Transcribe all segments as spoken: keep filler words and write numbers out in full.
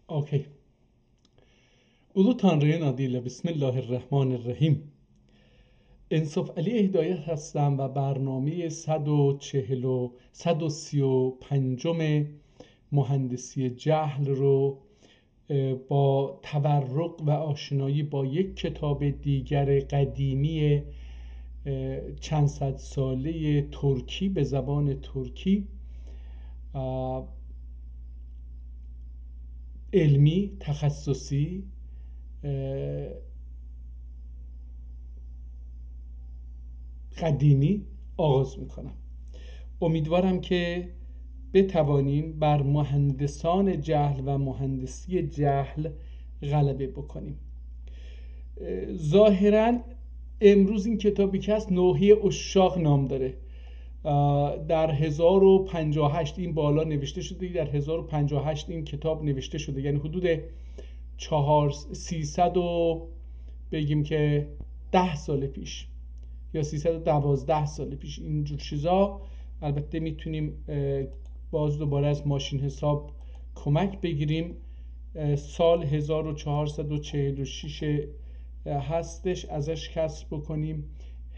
اوکی. اولو تانری‌نین آدی ایله، بسم الله الرحمن الرحیم. انصافعلی هدایت هستم و برنامهٔ صد و چهل و، صد و سی و پنجم مهندسی جهل رو، اه، با تورق و آشنایی با یک کتاب دیگر قدیمی، اه، چند صد سالهٔ ترکی، به زبان ترکی، اه، علمی، تخصصی، اه، قدیمی آغاز می‌کنم. امیدوارم که بتوانیم بر مهندسان جهل و مهندسی جهل غلبه بکنیم. اه، ظاهراً امروز این کتابی که هست، نوحهٔ عشاق نام داره. اه، در هزار و پنجاه و هشت، این بالا نوشته شده، در هزار و پنجاه و هشت این کتاب نوشته شده، یعنی حدود چهار، سیصد و، بگیم که ده سال پیش یا سیصد و دوازده سال پیش، اینجور چیزا. البته می‌تونیم، اه، باز دوباره از ماشین حساب کمک بگیریم. اه، سال هزار و چهارصد و چهل و شش، اه، هستش، ازش کسر بکنیم.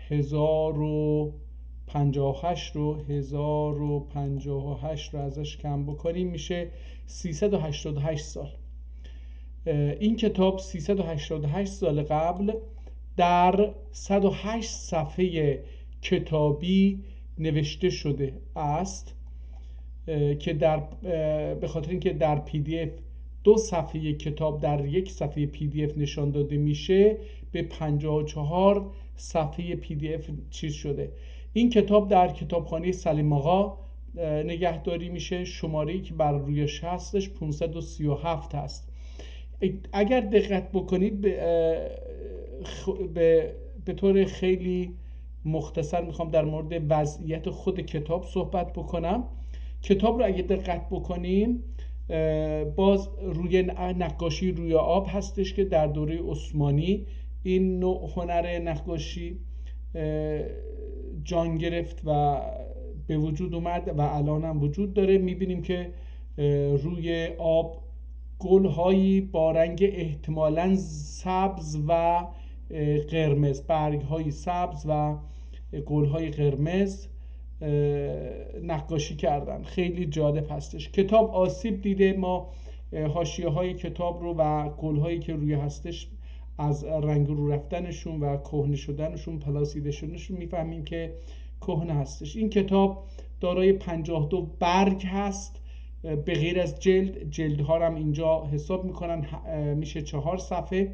هزار و پنجاه و هشت رو، هزار و پنجاه و هشت رو ازش کم بکنیم، می‌شه سیصد و هشتاد و هشت سال. اه، این کتاب سیصد و هشتاد و هشت سال قبل در صد و هشت صفحهٔ کتابی نوشته شده است، اه، که در، اه، به خاطر اینکه در PDF دو صفحهٔ کتاب در یک صفحهٔ PDF نشان داده می‌شه، به پنجاه و چهار صفحهٔ PDF چیز شده. این کتاب در کتابخانهٔ سلیم آقا، اه، نگهداری می‌شه. شماره‌ای که بر رویش هستش پانصد و سی و هفت هست. ا-، اگر دقت بکنید، به، اه، خ-، به، به طور خیلی مختصر می‌خوام در مورد وضعیت خود کتاب صحبت بکنم. کتاب رو اگه دقت بکنیم، اه، باز روی ن-، نقاشی روی آب هستش که در دورهٔ عثمانی این نوع هنر نقاشی، اه، جان گرفت و به وجود اومد و الان هم وجود داره. می‌بینیم که، اه، روی آب گل‌هایی با رنگ احتمالاً سبز و، اه، قرمز، برگ‌های سبز و گل‌های قرمز، اه، نقاشی کردن. خیلی جالب هستش. کتاب آسیب دیده. ما، اه، حاشیه‌های کتاب رو و گل‌هایی که روی هستش، از رنگ رو رفتنشون و کهنه شدنشون، پلاسیده شدنشون، می‌فهمیم که کهنه هستش. این کتاب دارای پنجاه و دو برگ هست، اه، به غیر از جلد، جلدها رو هم اینجا حساب می‌کنن، ه-، اه، می‌شه چهار صفحه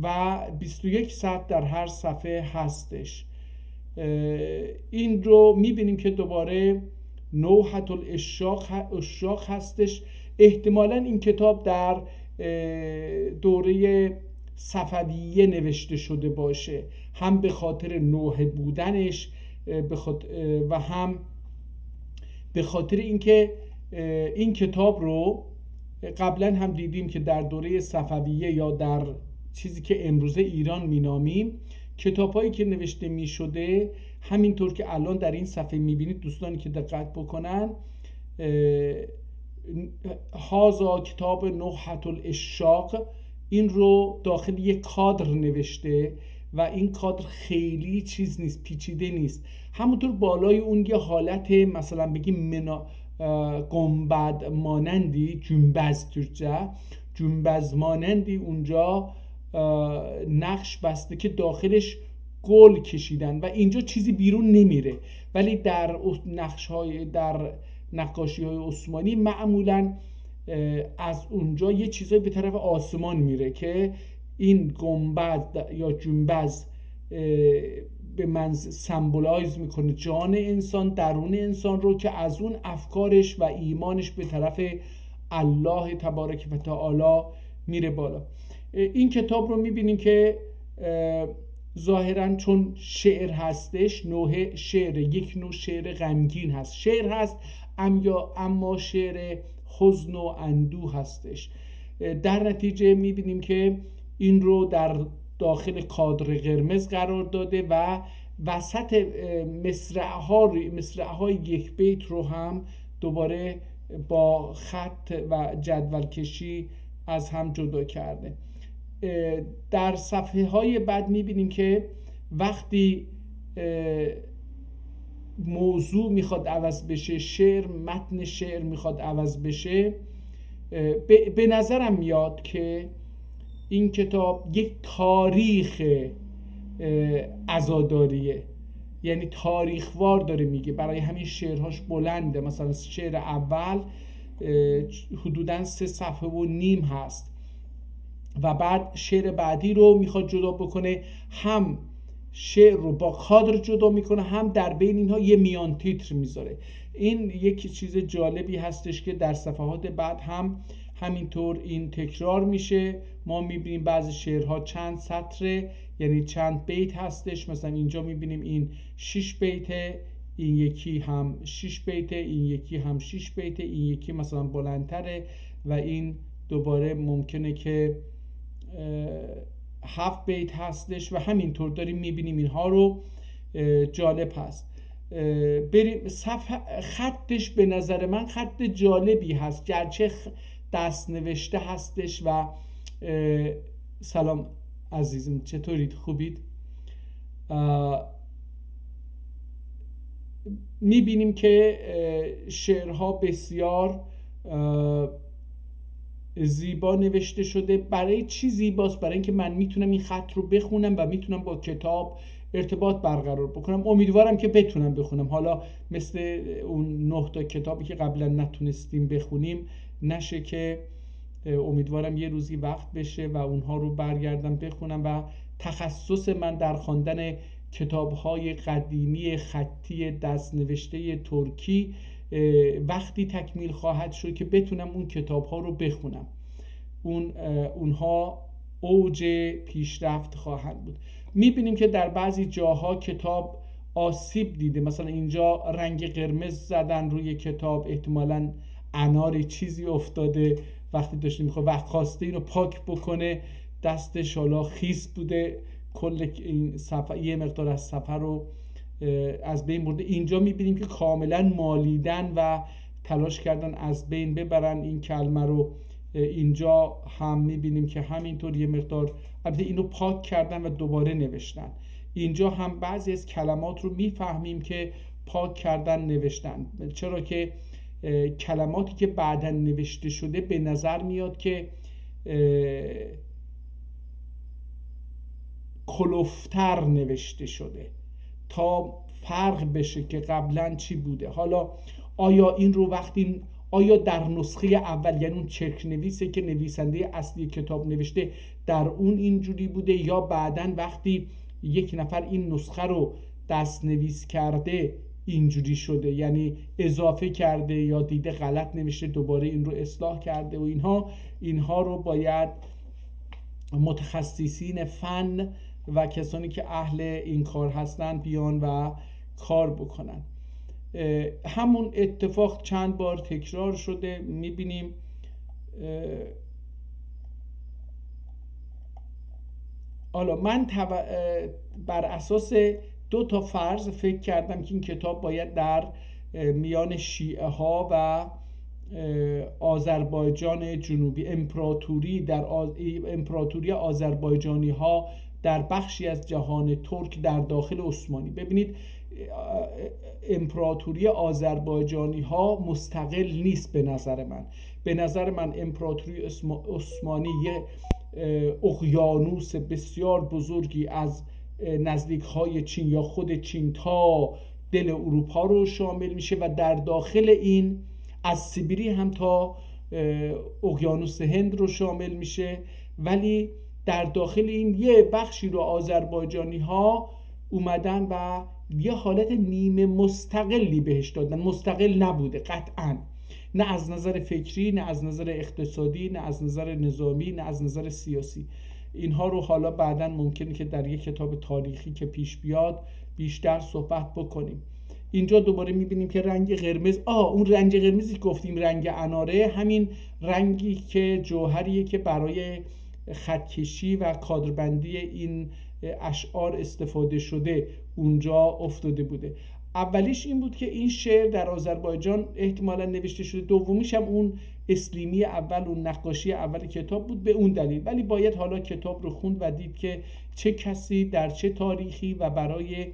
و بیست و یک سطر در هر صفحه هستش. اه، این رو می‌بینیم که دوباره نوحة العشاق ه-، عشاق هستش. احتمالاً این کتاب در، اه، دورهٔ صفویه نوشته شده باشه، هم به خاطر نوحه بودنش، اه، به خاط-، اه، و هم به خاطر اینکه، اه، این کتاب رو قبلاً هم دیدیم که در دورهٔ صفویه یا در چیزی که امروزه ایران می‌نامیم، کتاب‌هایی که نوشته می‌شده، همینطور که الان در این صفحه می‌بینید، دوستانی که دقت بکنن، اه، «هذا کتاب نوحة العشاق»، این رو داخل یک کادر نوشته و این کادر خیلی چیز نیست، پیچیده نیست. همونطور بالای اون یه حالت، مثلاً بگیم منا-، اه، گنبد مانندی، گونبذ تورکجه، گونبذ مانندی اونجا، اه، نقش بسته که داخلش گل کشیدن و اینجا چیزی بیرون نمیره، ولی در عث-، نقش‌های، در نقاشی‌های عثمانی معمولاً، اه، از اونجا یه چیزایی به طرف آسمان میره که این گنبد یا گونبذ، اه، به من symbolize می‌کنه جان انسان، درون انسان رو، که از اون افکارش و ایمانش به طرف الله تبارک و تعالی میره بالا. اه، این کتاب رو می‌بینیم که، اه، ظاهراً چون شعر هستش، نوحه شعر، یک نوع شعر غمگین هست. شعر هست، ام-، یا، اما شعر حزن و اندوه هستش. اه، در نتیجه می‌بینیم که این رو در داخل کادر قرمز قرار داده و وسط، اه، مصرع‌ها رو، مصرع‌های یک بیت رو هم دوباره با خط و جدول کشی از هم جدا کرده. اه، در صفحه‌های بعد می‌بینیم که وقتی، اه، موضوع می‌خواد عوض بشه، شعر، متن شعر می‌خواد عوض بشه، اه، به، به نظرم میاد که این کتاب یک تاریخ، اه، عزاداریه، یعنی تاریخ‌وار داره میگه، برای همین شعرهاش بلنده. مثلاً شعر اول، اه، حدوداً سه صفحه و نیم هست و بعد شعر بعدی رو می‌خواد جدا بکنه، هم شعر رو با کادر جدا می‌کنه، هم در بین اینها یه میان تیتر می‌ذاره. این یک چیز جالبی هستش که در صفحات بعد هم همینطور این تکرار می‌شه. ما می‌بینیم بعضی شعرها چند سطره، یعنی چند بیت هستش. مثلاً اینجا می‌بینیم این شش بیته، این یکی هم شش بیته، این یکی هم شش بیته، این یکی مثلاً بلندتره و این دوباره ممکنه که، اه، هفت بیت هستش و همینطور داریم می‌بینیم اینها رو. اه، جالب هست. اه، بریم صفحه، خطش به نظر من خط جالبی هست، گرچه خ-، دست‌نوشته هستش و، اه، سلام عزیزم، چطورید؟ خوبید؟ اه، می‌بینیم که، اه، شعرها بسیار، اه، زیبا نوشته شده. برای چی زیباست؟ برای اینکه من می‌تونم این خط رو بخونم و می‌تونم با کتاب ارتباط برقرار بکنم. امیدوارم که بتونم بخونم. حالا مثل اون نه تا کتابی که قبلاً نتونستیم بخونیم نشه که، اه، امیدوارم یه روزی وقت بشه و اونها رو برگردم بخونم و تخصص من در خواندن کتاب‌های قدیمی خطی دست‌نوشتهٔ ترکی، اه، وقتی تکمیل خواهد شد که بتونم اون کتاب‌ها رو بخونم. اون، اه، اونها اوج پیشرفت خواهند بود. می‌بینیم که در بعضی جاها کتاب آسیب دیده، مثلاً اینجا رنگ قرمز زدن روی کتاب، احتمالاً انار چیزی افتاده، وقتی داشته می‌خواد و خواسته اینو پاک بکنه، دستش حالا خیس بوده، کل این صفحه، یه مقدار از صفحه رو، اه، از بین برده. اینجا می‌بینیم که کاملاً مالیدن و تلاش کردن از بین ببرن این کلمه رو. اه، اینجا هم می‌بینیم که همینطور یه مقدار، البته اینو پاک کردن و دوباره نوشتن. اینجا هم بعضی از کلمات رو می‌فهمیم که پاک کردن، نوشتن، چرا که، اه، کلماتی که بعداً نوشته شده به نظر میاد که، اه، کلفتر نوشته شده تا فرق بشه که قبلاً چی بوده. حالا آیا این رو وقتی، آیا در نسخهٔ اول، یعنی اون چرخ‌نویسه که نویسندهٔ اصلی کتاب نوشته، در اون اینجوری بوده، یا بعداً وقتی یک نفر این نسخه رو دست‌نویس کرده اینجوری شده، یعنی اضافه کرده یا دیده غلط نوشته، دوباره این رو اصلاح کرده و اینها، اینها رو باید متخصصین فن و کسانی که اهل این کار هستن بیان و کار بکنن. اه، همون اتفاق چند بار تکرار شده، می‌بینیم. اه، حالا من تو-، اه، بر اساس دو تا فرض فکر کردم که این کتاب باید در، اه، میان شیعه‌ها و، اه، آذربایجان جنوبی، امپراتوری در آ-، امپراتوری آذربایجانی‌ها در بخشی از جهان ترک در داخل عثمانی. ببینید، اه، امپراتوری آذربایجانی‌ها مستقل نیست به نظر من. به نظر من امپراتوری عثما-، عثمانی یه، اه، اقیانوس بسیار بزرگی از، اه، نزدیک‌های چین یا خود چین تا دل اروپا رو شامل می‌شه و در داخل این از سیبری هم تا، اه، اقیانوس هند رو شامل می‌شه، ولی در داخل این یه بخشی رو آذربایجانی‌ها اومدن و یه حالت نیمه مستقلی بهش دادن. مستقل نبوده قطعاً، نه از نظر فکری، نه از نظر اقتصادی، نه از نظر نظامی، نه از نظر سیاسی. اینها رو حالا بعداً ممکنه که در یک کتاب تاریخی که پیش بیاد بیشتر صحبت بکنیم. اینجا دوباره می‌بینیم که رنگ قرمز، آه، اون رنگ قرمزی که گفتیم رنگ اناره، همین رنگی که جوهریه که برای خط‌کشی و کادربندی این اشعار استفاده شده، اونجا افتاده بوده. اولیش این بود که این شعر در آذربایجان احتمالاً نوشته شده، دومیش هم اون اسلیمی اول و نقاشی اول کتاب بود، به اون دلیل. ولی باید حالا کتاب رو خوند و دید که چه کسی در چه تاریخی و برای،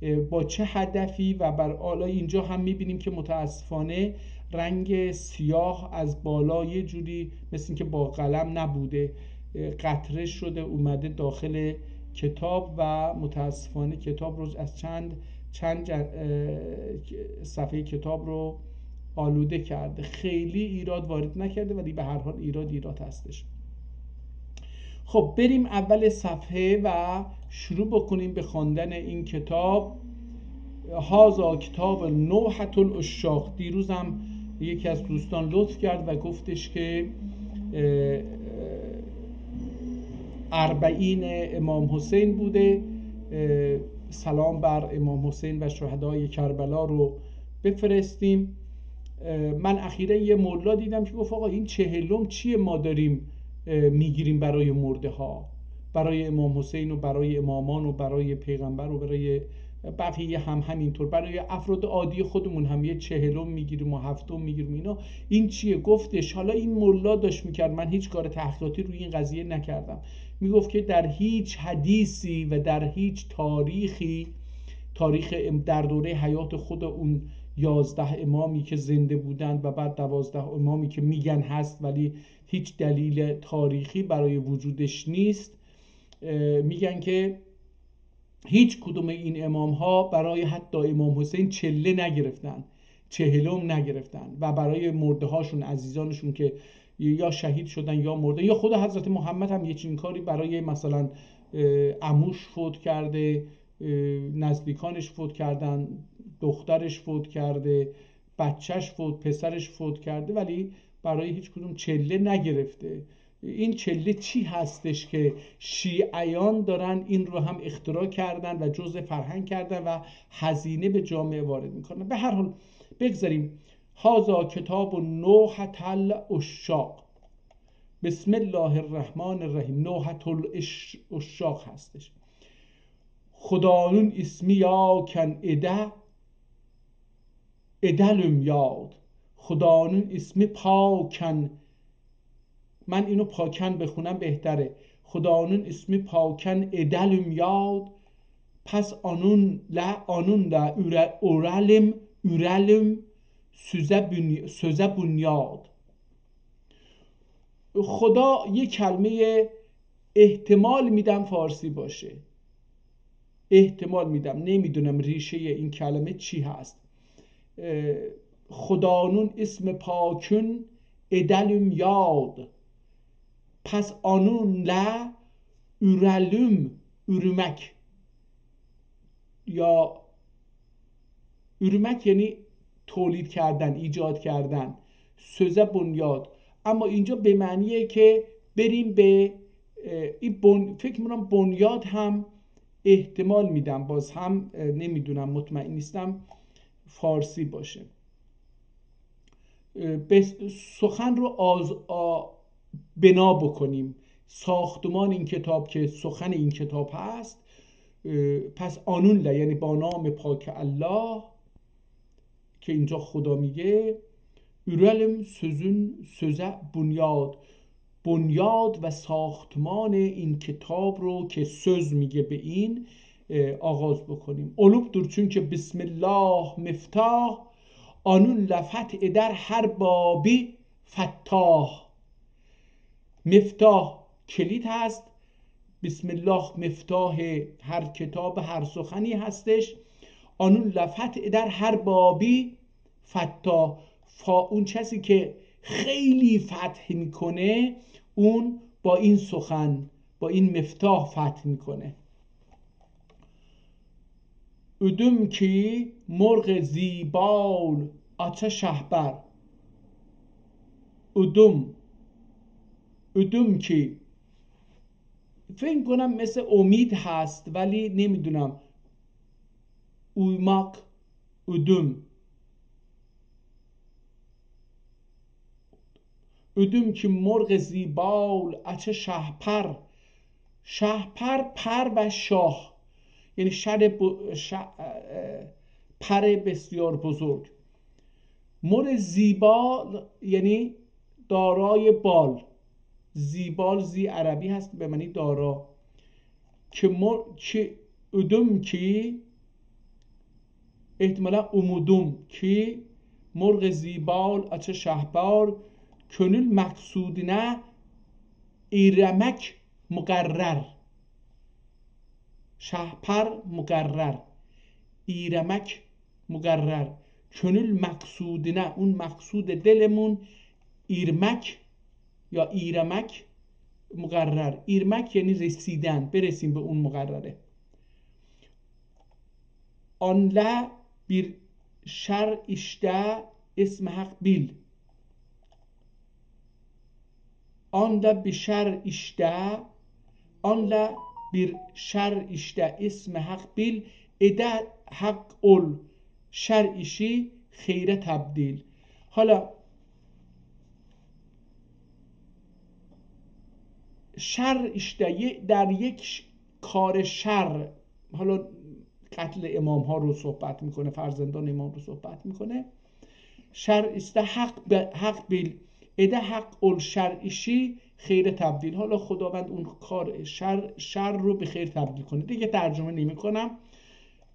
اه، با چه هدفی و بر، حالا اینجا هم می‌بینیم که متاسفانه رنگ سیاه از بالا یه جوری مثل اینکه با قلم نبوده، اه، قطره شده اومده داخل کتاب و متاسفانه کتاب رو از چند، چند ج-، اه، صفحهٔ کتاب رو آلوده کرده. خیلی ایراد وارد نکرده، ولی به هر حال ایراد ایراد هستش. خب، بریم اول صفحه و شروع بکنیم به خواندن این کتاب. هذا کتاب نوحة العشاق. دیروزم یکی از دوستان لطف کرد و گفتش که، اه، اه، اربعین امام حسین بوده. اه، سلام بر امام حسین و شهدای کربلا رو بفرستیم. اه، من اخیراً یه ملا دیدم که گفت: «آقا، این چهلم چیه ما داریم، اه، می‌گیریم برای مرده ها، برای امام حسین و برای امامان و برای پیغمبر و برای بقیه هم همینطور، برای افراد عادی خودمون هم یه چهلم می‌گیریم و هفتم می‌گیریم اینا، این چیه؟» گفتش، حالا این ملا داشت می‌کرد، من هیچ کار تحقیقاتی روی این قضیه نکردم، می‌گفت که در هیچ حدیثی و در هیچ تاریخی، تاریخ ام-، در دورهٔ حیات خود اون یازده امامی که زنده بودند و بعد دوازده امامی که می‌گن هست ولی هیچ دلیل تاریخی برای وجودش نیست، اه، می‌گن که هیچ کدوم این امام ها برای حتی امام حسین چله نگرفتن، چهلم نگرفتن و برای مرده هاشون، عزیزانشون که یا شهید شدن یا مردن، یا خود حضرت محمد هم یه چنین کاری برای مثلاً، اه، عموش فوت کرده، اه، نزدیکانش فوت کردن، دخترش فوت کرده، بچه‌ش فوت، پسرش فوت کرده، ولی برای هیچ کدوم چله نگرفته. این چله چی هستش که شیعیان دارن این رو هم اختراع کردن و جزء فرهنگ کردن و هزینه به جامعه وارد می‌کنن؟ به هر حال، بگذاریم. هذا کتاب نوحة العشاق. بسم الله الرحمن الرحیم. نوحة العش-، العشاق هستش. خدانون اسمی یاکن اده، ادلم یاد. خدانون اسمی پاکن، من اینو پاکن بخونم بهتره. خدانون اسمی پاکن ادلم یاد، پس آنونلا، آنونلا اوره-، اورلم، اورلم سوزه بنی-، سوزه بنیاد. خدا، یه کلمهٔ، احتمال می‌دم فارسی باشه، احتمال می‌دم، نمی‌دونم ریشهٔ این کلمه چی هست. اه، خدانون اسم پاکون ادلم یاد، پس آنونلا اورلم، اورمک. یا اورمک یعنی تولید کردن، ایجاد کردن. سوزه بنیاد. اما اینجا به معنیه که بریم به، اه، این بن-، فکر می‌کنم بنیاد هم احتمال می‌دم، باز هم، اه، نمی‌دونم، مطمئن نیستم فارسی باشه. اه، به سخن رو آز-، آ-، بنا بکنیم. ساختمان این کتاب که سخن این کتاب هست، اه، پس آنونلا، یعنی با نام پاک الله که اینجا خدا میگه، اورلم سوزون، سوزه بنیاد، بنیاد و ساختمان این کتاب رو که سوز میگه به این، اه، آغاز بکنیم. اولوبدور چونکی بسم الله مفتاح، آنونلا فتح ادر هر بابی فتاح. مفتاح کلید هست. بسم الله مفتاح هر کتاب، هر سخنی هستش. آنونلا فتح ادر هر بابی فتاح. فا-، اون کسی که خیلی فتح می‌کنه، اون با این سخن، با این مفتاح فتح می‌کنه. اودوم کی مرغ زیبال آچا شهپر. اودوم. اودوم کی، فکر کنم مثل امید هست، ولی نمی‌دونم. اوماق، اودوم. اودوم کی مرغ زیبال آچا شهپر. شهپر، پر و شاه. یعنی شر ب-، ش-، اه، پر بسیار بزرگ. مرغ زیبال یعنی دارای بال، ذی‌بال، ذی عربی هست، به معنی دارا. کی مر-، کی اودوم کی، احتمالاً اومودوم کی، مرغ ذی‌بال آچا شهپر، کؤنول مقصودینه ایرمک مقرر. شهپر مقرر. ایرمک مقرر. کؤنول مقصودینه، اون مقصود دلمون ایرمک یا ایرمک مقرر. ایرمک یعنی رسیدن، برسیم به اون مقرره. آنله بیر شر ایشده اسم حق بیل. آنله بیر شر ایشده، آنله بیر شر ایشده اسم حق بیل، ائده حق اول شر ایشی خیره تبدیل. حالا شر ایشده، یه-، در یک ش-، کار شر، حالا قتل امام ها رو صحبت می‌کنه، فرزندان امام رو صحبت می‌کنه. شر ایشده حق ب-، حق بیل، ائده حق اول شر ایشی خیره تبدیل. حالا خداوند اون کار شر، شر رو به خیر تبدیل کنه. دیگه ترجمه نمی‌کنم.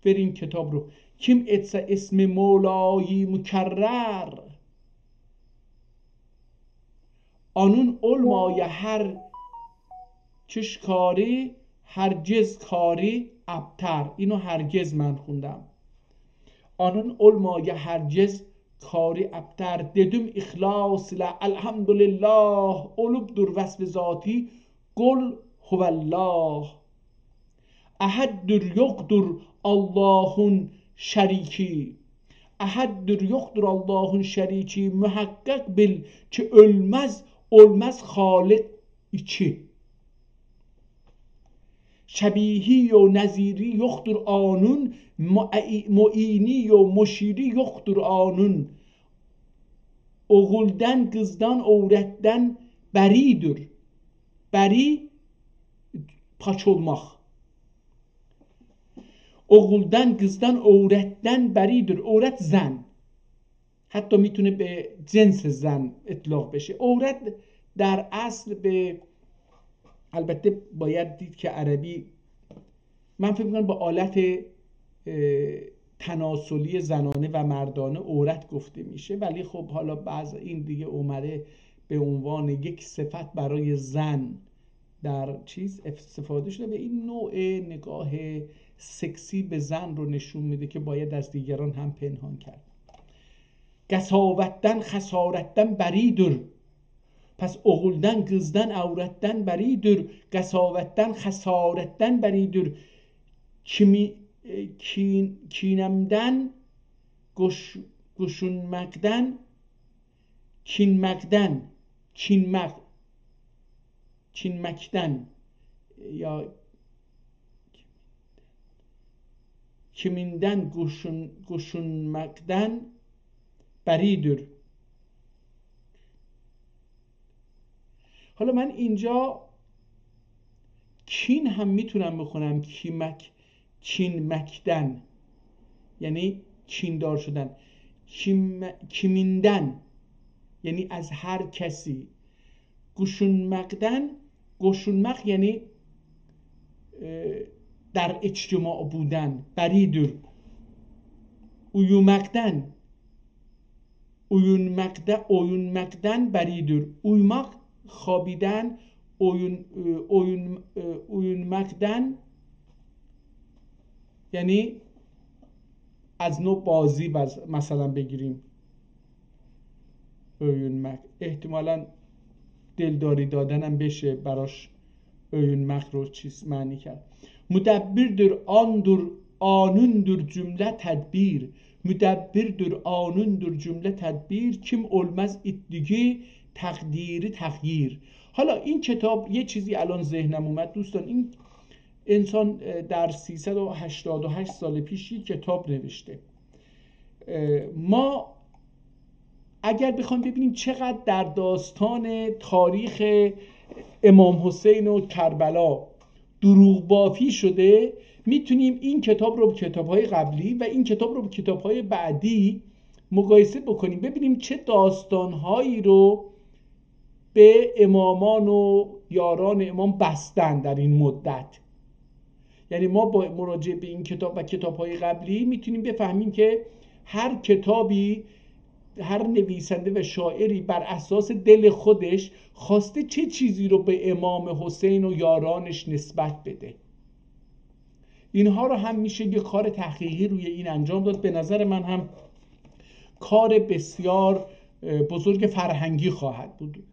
بریم کتاب رو. کیم ائتسه اسم مولایی مکرر، آنون اولمایا هر چیز کاری، هرگز کاری ابتر. اینو هرگز من خوندم. آنون اولمایا هرگز کاری ابتر. دئدیم اخلاص ایله الحمدلله، اولوبدور وصف ذاتی قل هو الله. احددیر، یوخدور آللاهین شریکی. احددیر، یوخدور آللاهین شریکی. محقق بیل کی اولمز، اولمز خالق ایکی. شبیهی و نظیری یوخدور آنون، مع-، معینی و مشیری یوخدور آنون. اوغولدان، قیزدان، عورتدن بری‌دیر. بری، پاک اولماق. اوغولدان، قیزدان، عورتدن بری‌دیر. عورت زن. حتی می‌تونه به جنس زن اطلاق بشه. عورت در اصل به، البته باید دید که عربی، من فکر می‌کنم با آلت، اه، تناسلی زنانه و مردانه عورت گفته می‌شه، ولی خب حالا بعض این دیگه اومده به عنوان یک صفت برای زن در چیز استفاده شده و این نوع نگاه سکسی به زن رو نشون می‌ده که باید از دیگران هم پنهان کرد. قساوتدن، خسارتدن بری‌دیر. پس اوغولدان، قیزدان، عورتدن بری‌دیر. قساوتدن، خسارتدن بری‌دیر. کیمی-، ائ، کین-، کینمدن، قوش-، قوشونمقدن، کینمقدن، کینمق-، کینمکدن، یا کیمیندن، قوشون-، قوشونمقدن بری‌دیر. حالا من اینجا کین هم می‌تونم بخونم، کیمک، کینمکدن، یعنی کیندار شدن. کیم-، کیمیندن، یعنی از هر کسی. قوشونمقدن، قوشونمق یعنی، اه، در اجتماع بودن، بری‌دیر. اویومقدن، اویونمقده-، اویونمقدن بری‌دیر. اویوماق، خوابیدن، اویون، اه، اویون، اه، اویونمقدن، یعنی از نوع بازی بز-، مثلاً بگیریم. اویونمک. احتمالاً دلداری دادنم بشه براش اویونمک رو چیز معنی کرد. مدبردیر، آندور، آنوندور جمله تدبیر. مدبردیر، آنوندور جمله تدبیر. کیم اولماز ایتدیگی تقدیری تغییر. حالا این کتاب، یه چیزی الان ذهنم اومد دوستان، این انسان، اه، در سیصد و هشتاد و هشت سال پیش یک کتاب نوشته. اه، ما اگر بخوایم ببینیم چقدر در داستان تاریخ امام حسین و کربلا دروغ بافی شده، می‌تونیم این کتاب رو با کتاب‌های قبلی و این کتاب رو با کتاب‌های بعدی مقایسه بکنیم، ببینیم چه داستان‌هایی رو به امامان و یاران امام بستن در این مدت. یعنی ما با مراجعه به این کتاب و کتاب‌های قبلی می‌تونیم بفهمیم که هر کتابی، هر نویسنده و شاعری بر اساس دل خودش خواسته چه چیزی رو به امام حسین و یارانش نسبت بده. اینها رو هم می‌شه یه کار تحقیقی روی این انجام داد. به نظر من هم کار بسیار، اه، بزرگ فرهنگی خواهد بود.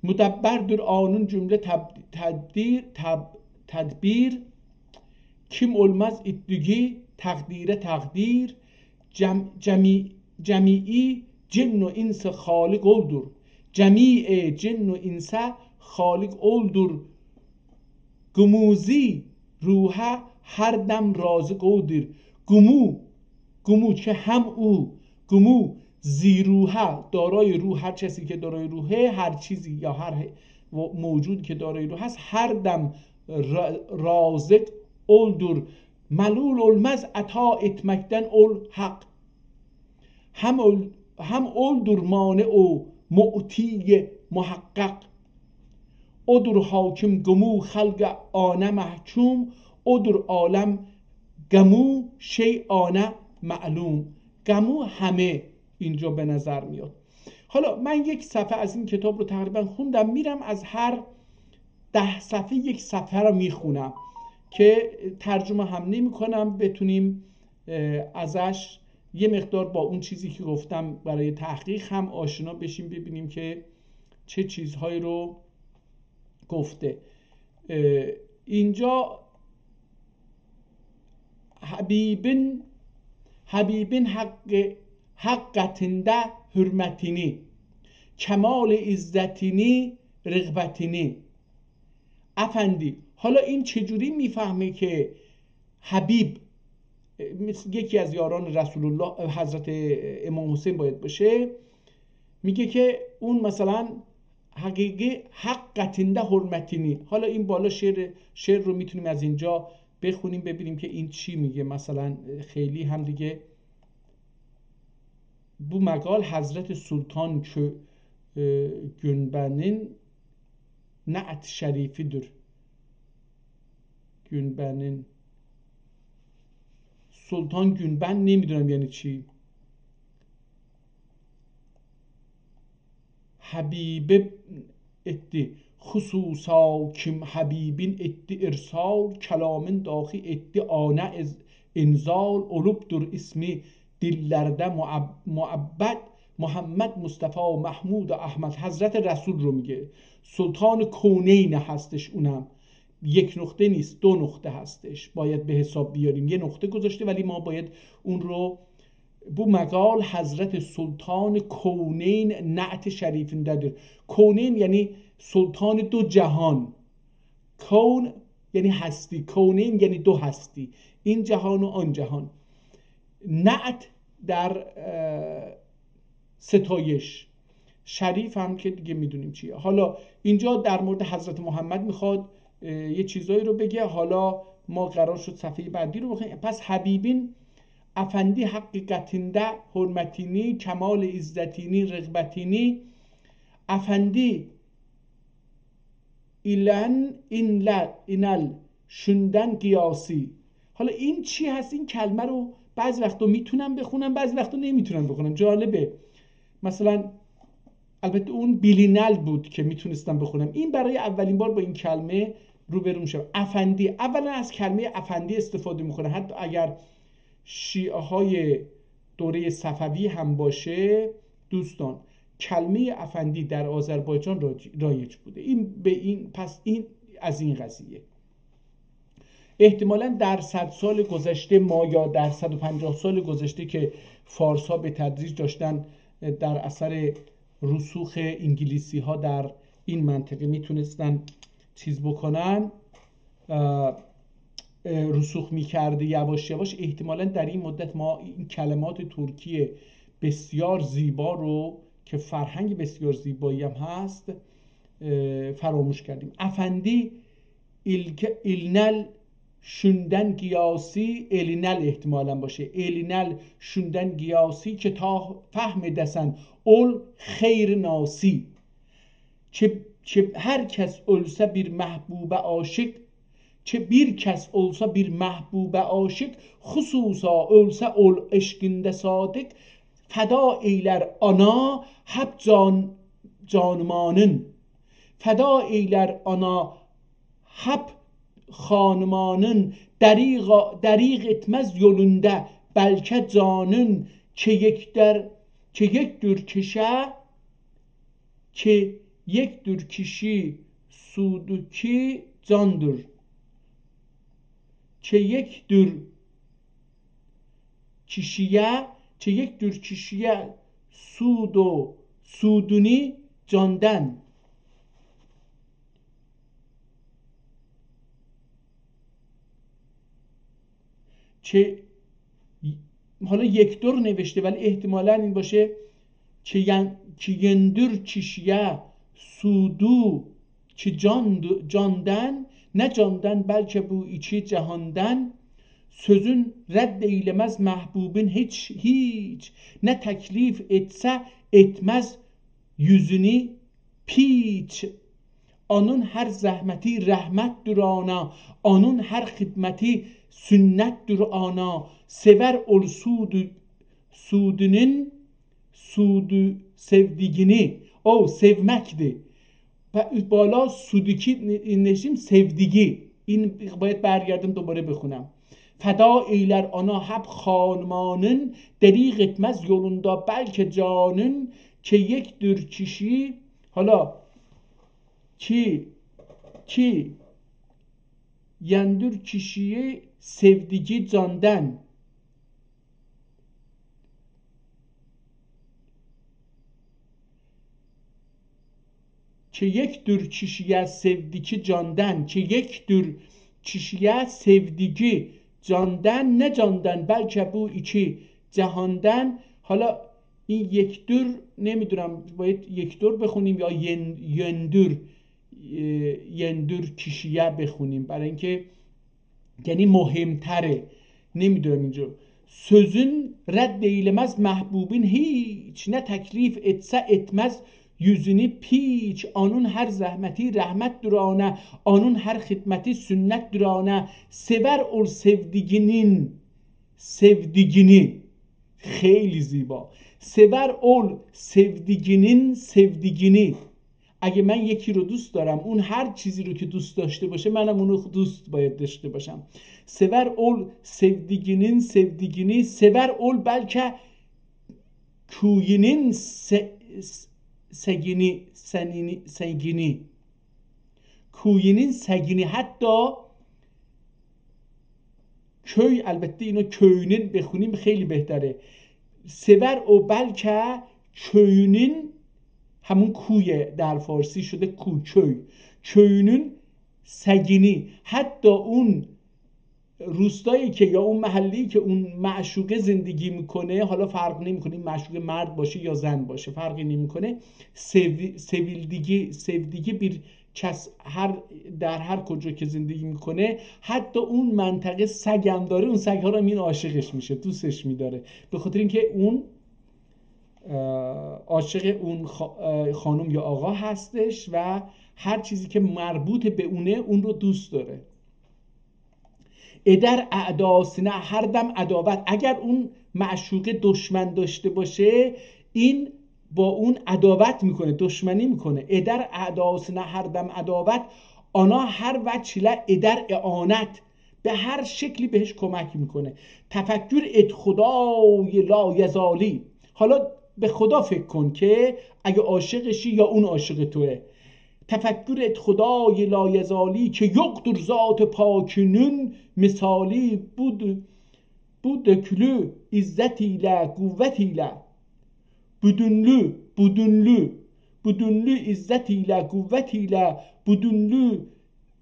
مدبردیر آنون جمله تب-، تدبیر، تب-، تدبیر. کیم اولماز ایتدیگی تقدیره تقدیر. جم-، جمی-، جمیع جن و انس خالق اولدور. جمیع جن و انس خالق اولدور. قمو زی روحه هر دم رازق اودور. قمو، قمو که هم او، قمو زی روحه، دارای روح، هر کسی که دارای روحه، هر چیزی یا هر ح-، و-، موجود که دارای روح هست، هر دم را-، رازق اولدور. ملول اولماز عطا ائتمکدن اول حق. هم اول، هم اولدور مانع و معطی محقق. اودور حاکم قمو خلق آنه محکوم، اودور عالم قمو شیعانه معلوم. قمو همه اینجا به نظر میاد. حالا من یک صفحه از این کتاب رو تقریباً خوندم، می‌رم از هر ده صفحه یک صفحه رو می‌خونم که ترجمه هم نمی‌کنم، بتونیم، اه، ازش یه مقدار با اون چیزی که گفتم برای تحقیق هم آشنا بشیم، ببینیم که چه چیزهایی رو گفته. اه، اینجا حبیبین، حبیبین حق، حق قتینده حرمتینی، کمال عزتینی، رغبتینی. افندی. حالا این چجوری می‌فهمه که حبیب، اه، مثل یکی از یاران رسول الله، اه، حضرت امام حسین باید باشه؟ میگه که اون مثلاً حقیقی حق قتینده حرمتینی. حالا این بالا شعر، شعر رو می‌تونیم از اینجا بخونیم، ببینیم که این چی میگه. مثلاً خیلی هم دیگه بو مقال حضرت سلطان کؤ-، اه، گونبنین نعت شریفی‌دیر. گونبنین. سلطان گونبن نمی‌دونم یعنی چی. حبیبه ائتدی خصوصا کیم حبیبین، ائتدی ارسال، کلامین داخی ائتدی آنه از-، انزال، اولوبدور اسمی دیللرده معب-، معبد، محمد، مصطفی، محمود، احمد، حضرت رسول رو میگه. سلطان کونین هستش اونم. یک نقطه نیست، دو نقطه هستش. باید به حساب بیاریم. یه نقطه گذاشته، ولی ما باید اون رو، بو مقال حضرت سلطان کونین نعت شریفینده‌دیر. کونین یعنی سلطان دو جهان. کون یعنی هستی، کونین یعنی دو هستی، این جهان و آن جهان. نعت در، اه، ستایش. شریف هم که دیگه می‌دونیم چیه. حالا اینجا در مورد حضرت محمد می‌خواد، اه، یه چیزایی رو بگه. حالا ما قرار شد صفحهٔ بعدی رو بخونیم. پس حبیبین افندی حق قتینده حرمتینی، کمال عزتینی، رغبتینی، افندی ایلن، اینل، اینل، شوندن قیاسی. حالا این چی هست؟ این کلمه رو بعضی وقتا می‌تونم بخونم، بعضی وقتا نمی‌تونم بخونم. جالبه. مثلاً، البته اون بیلینل بود که می‌تونستم بخونم. این برای اولین بار با این کلمه روبرو می‌شم. افندی. اولاً از کلمهٔ افندی استفاده می‌کنه. حتی اگر شیعه‌های دورهٔ صفوی هم باشه، دوستان، کلمهٔ افندی در آذربایجان راج-، رایج بوده. این به این، پس این از این قضیه. احتمالاً در صد سال گذشته ما یا در صد و پنجاه سال گذشته که فارس‌ها به تدریج داشتن در اثر رسوخ انگلیسی‌ها در این منطقه می‌تونستن چیز بکنن، اه، اه، رسوخ می‌کرده یواش یواش، احتمالاً در این مدت ما این کلمات ترکی بسیار زیبا رو که فرهنگ بسیار زیبایی هم هست، اه، فراموش کردیم. افندی ایلک-، ایلنل شوندن قیاسی، ائلینل احتمالاً باشه. ائلینل شوندن قیاسی، کی تا فهم ائده‌سن اول خیر ناسی. کی، کی هر کس اؤلسه بیر محبوبه عاشق، کی بیر کس اولسا بیر محبوبه عاشق، خصوصا اؤلسه اول عشقینده صادق، فدا ائیلر آنا حب جان، جانیمانین. فدا ائیلر آنا حب خانیمانین، دریغ، دریغ ائتمز یولوندا بلکه جانین، کی یکدر، کی یکدور کیشی‌یه، کی یکدور کیشی سودو کی جاندیر. کی یکدور کیشی‌یه، کی یکدور کیشی‌یه سودو، سودونی جاندن. کی، حالا یکدور نوشته، ولی احتمالاً این باشه کی، یئن، کی یئندور کیشی‌یه سودو کی جاندو، جاندن، نه جاندن، بلکه بو ایکی جهاندن. سؤزون رد ائیله‌مز محبوبون هئچ، هئچ، نه تکلیف ائتسه ائتمز یوزونو پیچ. آنون هر زحمتی رحمتدور آنا، آنون هر خدمتی سنتدور آنا. سئور اول سودو، سودونون، سودو سئودیگینی. او، سئومکدیر. و بالا سودو کی، نه، نئشیم؟ سئودیگی. این باید برگردم دوباره بخونم. فدا ائیلر آنا حب خانیمانین، دریغ ائتمز یولوندا بلکه جانین، کی یکدور کیشی، حالا کی، کی یئندور کیشی‌یی سئودیگی جاندن. کی یکدور کیشی‌یه سئودیگی جاندن، کی یکدور کیشی‌یه سئودیگی جاندن، نه جاندن، بلکه بو ایکی جهاندن. حالا این یکدور، نمی‌دونم، باید یکدور بخونیم یا ین-، یندور، ائ، یندور کیشی‌یه بخونیم، برای اینکه یعنی مهم‌تره. نمی‌دونم اینجا. سؤزون رد ائیله‌مز محبوبون هئچ، نه تکلیف ائتسه ائتمز یوزونو پیچ. آنون هر زحمتی رحمتدور آنا، آنون هر خدمتی سنتدور آنا. سئور اول سئودیگینین سئودیگینی. خیلی زیبا. سئور اول سئودیگینین سئودیگینی. اگه من یکی رو دوست دارم، اون هر چیزی رو که دوست داشته باشه، منم اونو دوست باید داشته باشم. سئور اول سئودیگینین سئودیگینی، سئور اول بلکه کویونون سه-، سگینی، سنینی، سگینی. کویونون سگینی، حتی کؤی، البته اینو کؤیونون بخونیم خیلی بهتره. سئور او بلکه کؤیونون، همون کویه در فارسی شده کو، کؤی. کؤیونون سگینی، حتی اون روستایی که، یا اون محله‌ای که اون معشوقه زندگی می‌کنه، حالا فرق نمی‌کنه این معشوقه مرد باشه یا زن باشه، فرقی نمی‌کنه، سوی-، سویلدیگی، سئودیگی بیر کس هر، در هر کجا که زندگی می‌کنه، حتی اون منطقه سگ هم داره، اون سگ‌ها رو هم این عاشقش می‌شه، دوستش می‌داره، به خاطر اینکه اون، اه، عاشق اون خا-، اه، خانم یا آقا هستش و هر چیزی که مربوط به اونه، اون رو دوست داره. ائدر اعداسینا هر دم عداوت. اگر اون معشوقه دشمن داشته باشه، این با اون عداوت می‌کنه، دشمنی می‌کنه. ائدر اعداسینا هر دم عداوت، آنا هر وجه ایله ائدر اعانت. به هر شکلی بهش کمک می‌کنه. تفکر ائت خدای لایزالی. حالا به خدا فکر کن که اگه عاشقشی یا اون عاشق توه. تفکر ائت خدای لایزالی، که یوخدور ذات پاکینین مثالی. بودو، بودوکلو عزت ایله، قوت ایله، بودونلو، بودونلو، بودونلو عزت ایله، قوت ایله، بودونلو،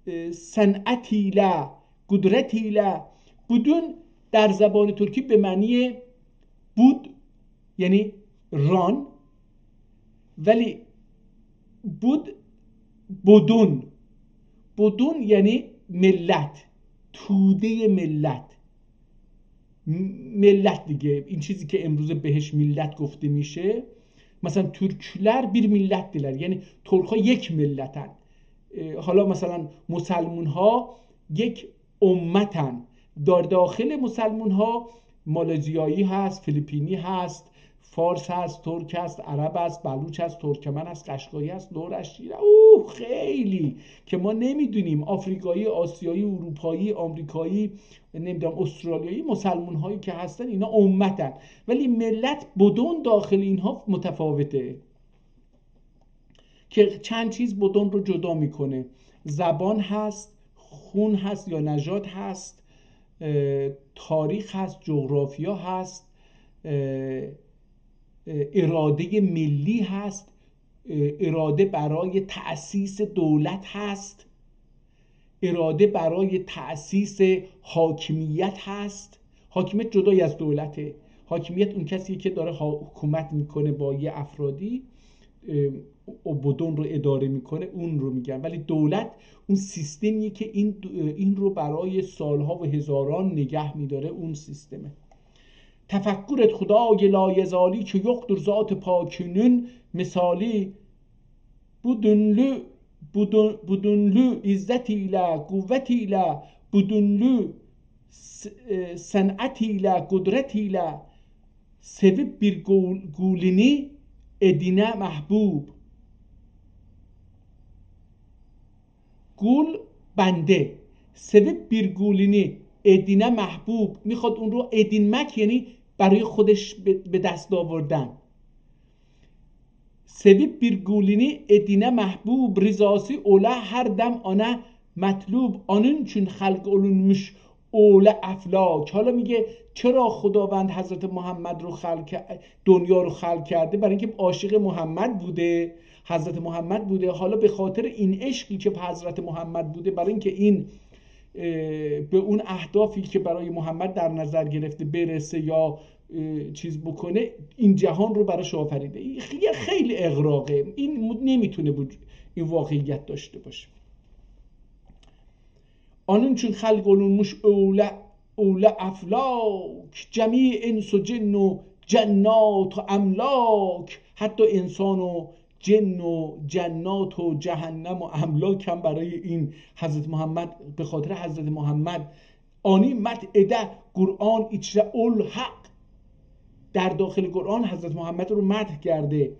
ائ، صنعت ایله، قدرت ایله. بودون در زبان ترکی به معنی بود، یعنی ران، ولی بود، بودون. بودون یعنی ملت. تودهٔ ملت. م-، ملت دیگه، این چیزی که امروزه بهش ملت گفته می‌شه، مثلاً تورکلر بیر میللت‌دیرلر. یعنی تورک‌ها یک ملتن. اه، حالا مثلاً مسلمون‌ها یک امتن. در داخل مسلمون‌ها مالزیایی هست، فیلیپینی هست، فارس هست، ترک هست، عرب هست، بلوچ هست، ترکمن هست، قشقایی هست، لور هست، شیر، اوه، خیلی که ما نمی‌دونیم. آفریقایی، آسیایی، اروپایی، آمریکایی، نمی‌دونم، استرالیایی، مسلمون‌هایی که هستن، اینا امتن. ولی ملت بدون داخل اینها متفاوته. که چند چیز بدون رو جدا می‌کنه. زبان هست، خون هست یا نژاد هست، اه، تاریخ هست، جغرافیا هست، اه، اه، ارادهٔ ملی هست، اه، اراده برای تأسیس دولت هست، اراده برای تأسیس حاکمیت هست. حاکمیت جدای از دولته. حاکمیت اون کسیه که داره حا-، حکومت می‌کنه با یه افرادی، اه، و بدون رو اداره می‌کنه، اون رو می‌گن. ولی دولت اون سیستمیه که این، این رو برای سالها و هزاران نگه می‌داره، اون سیستمه. تفکرت خدای لایزالی که یوخدور ذات پاکی‌نین مثالی، بودونلو، بودون-، بودونلو عزت ایله، قوت ایله، بودونلو س-، ائ، صنعت ایله، قدرت ایله سئویب بیر قول-، قولونو ائدینه محبوب. قول، بنده. سئویب بیر قولونو ائدینه محبوب. می‌خواد اون رو ادینمک، یعنی برای خودش به، به دست آوردن. سئویب بیر قولونو ائدینه محبوب، رضاسی اولا هر دم آنا مطلوب. اونون اوچون خلق اولونموش اولا افلاک. حالا میگه چرا خداوند حضرت محمد رو خلق، دنیا رو خلق کرده؟ برای اینکه عاشق محمد بوده، حضرت محمد بوده. حالا به خاطر این عشقی که به حضرت محمد بوده، برای اینکه این، اه، به اون اهدافی که برای محمد در نظر گرفته برسه یا، اه، چیز بکنه، این جهان رو براش آفریده. این خ-، یه خیلی اغراقه. این م-، نمی‌تونه وجود، این واقعیت داشته باشه. اونون اوچون خلق اولونموش اولا، اولا افلاک، جمیع انس و جن و جنات و املاک، حتی انسان و جن و جنات و جهنم و املاک هم برای این حضرت محمد، به خاطر حضرت محمد، آنی مدح ائده قرآن ایچره اول حق. در داخل قرآن حضرت محمد رو مدح کرده.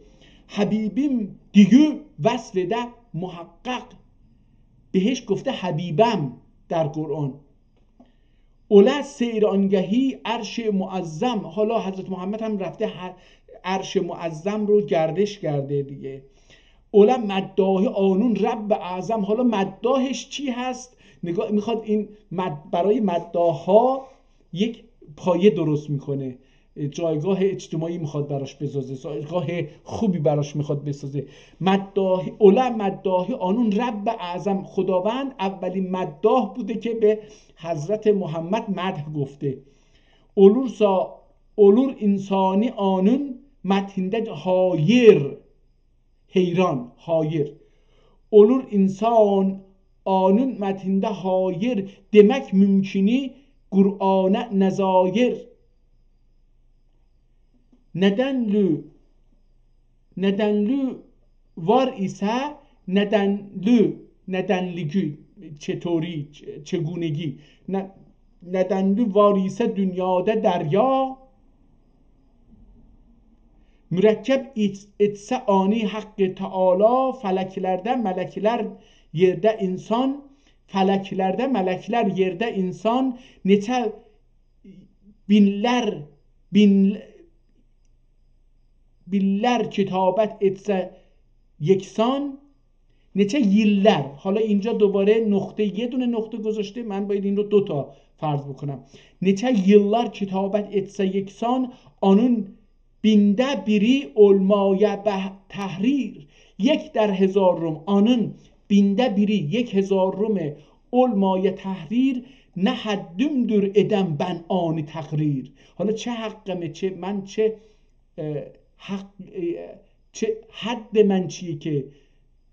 حبیبیم دئیو وصف ائده محقق. بهش گفته حبیبم در قرآن. اولا سیر آنگهی عرش معظم. حالا حضرت محمد هم رفته ه-، عرش معظم رو گردش کرده دیگه. اولا مداح اونون رب اعظم. حالا مداحش کی هست؟ نگاه، می‌خواد این مد-، برای مداح‌ها یک پایه درست می‌کنه، جایگاه اجتماعی می‌خواد براش بسازه، جایگاه خوبی براش می‌خواد بسازه. مداح، اولا مداح اونون رب اعظم. خداوند اولین مداح بوده که به حضرت محمد مدح گفته. اولورسا، اولور انسانی اونون مدحینده حایر، حیران، حایر. اولور انسان اونون مدحینده حایر، دئمک ممکنی قرآنا نظایر. ندنلی، ندنلی وار ایسه، ندنلی، ندنلیگی، چطوری، چ-، چگونگی. نه-، ندنلی وار ایسه دونیادا دریا، مرکب ایت-، ائتسه آنی حق تعالی، فلکلرده ملکلر، یئرده انسان، فلکلرده ملکلر، یئرده انسان، نئچه بینلر، بین، بینلر کتابت ائتسه یکسان، نئچه ییللر. حالا اینجا دوباره نقطه، یه دونه نقطه گذاشته، من باید این رو دو تا فرض بکنم. نئچه ییللر کتابت ائتسه یکسان، اونون بینده بیری اولمایا به تحریر. یک در هزارم، اونون بینده بیری، یک هزارم اولمایا تحریر، نه حدیمدیر ائدم بن آنی تقریر. حالا چه حقمه، چه، من چه، اه، حق، اه، چه حد من چیه که،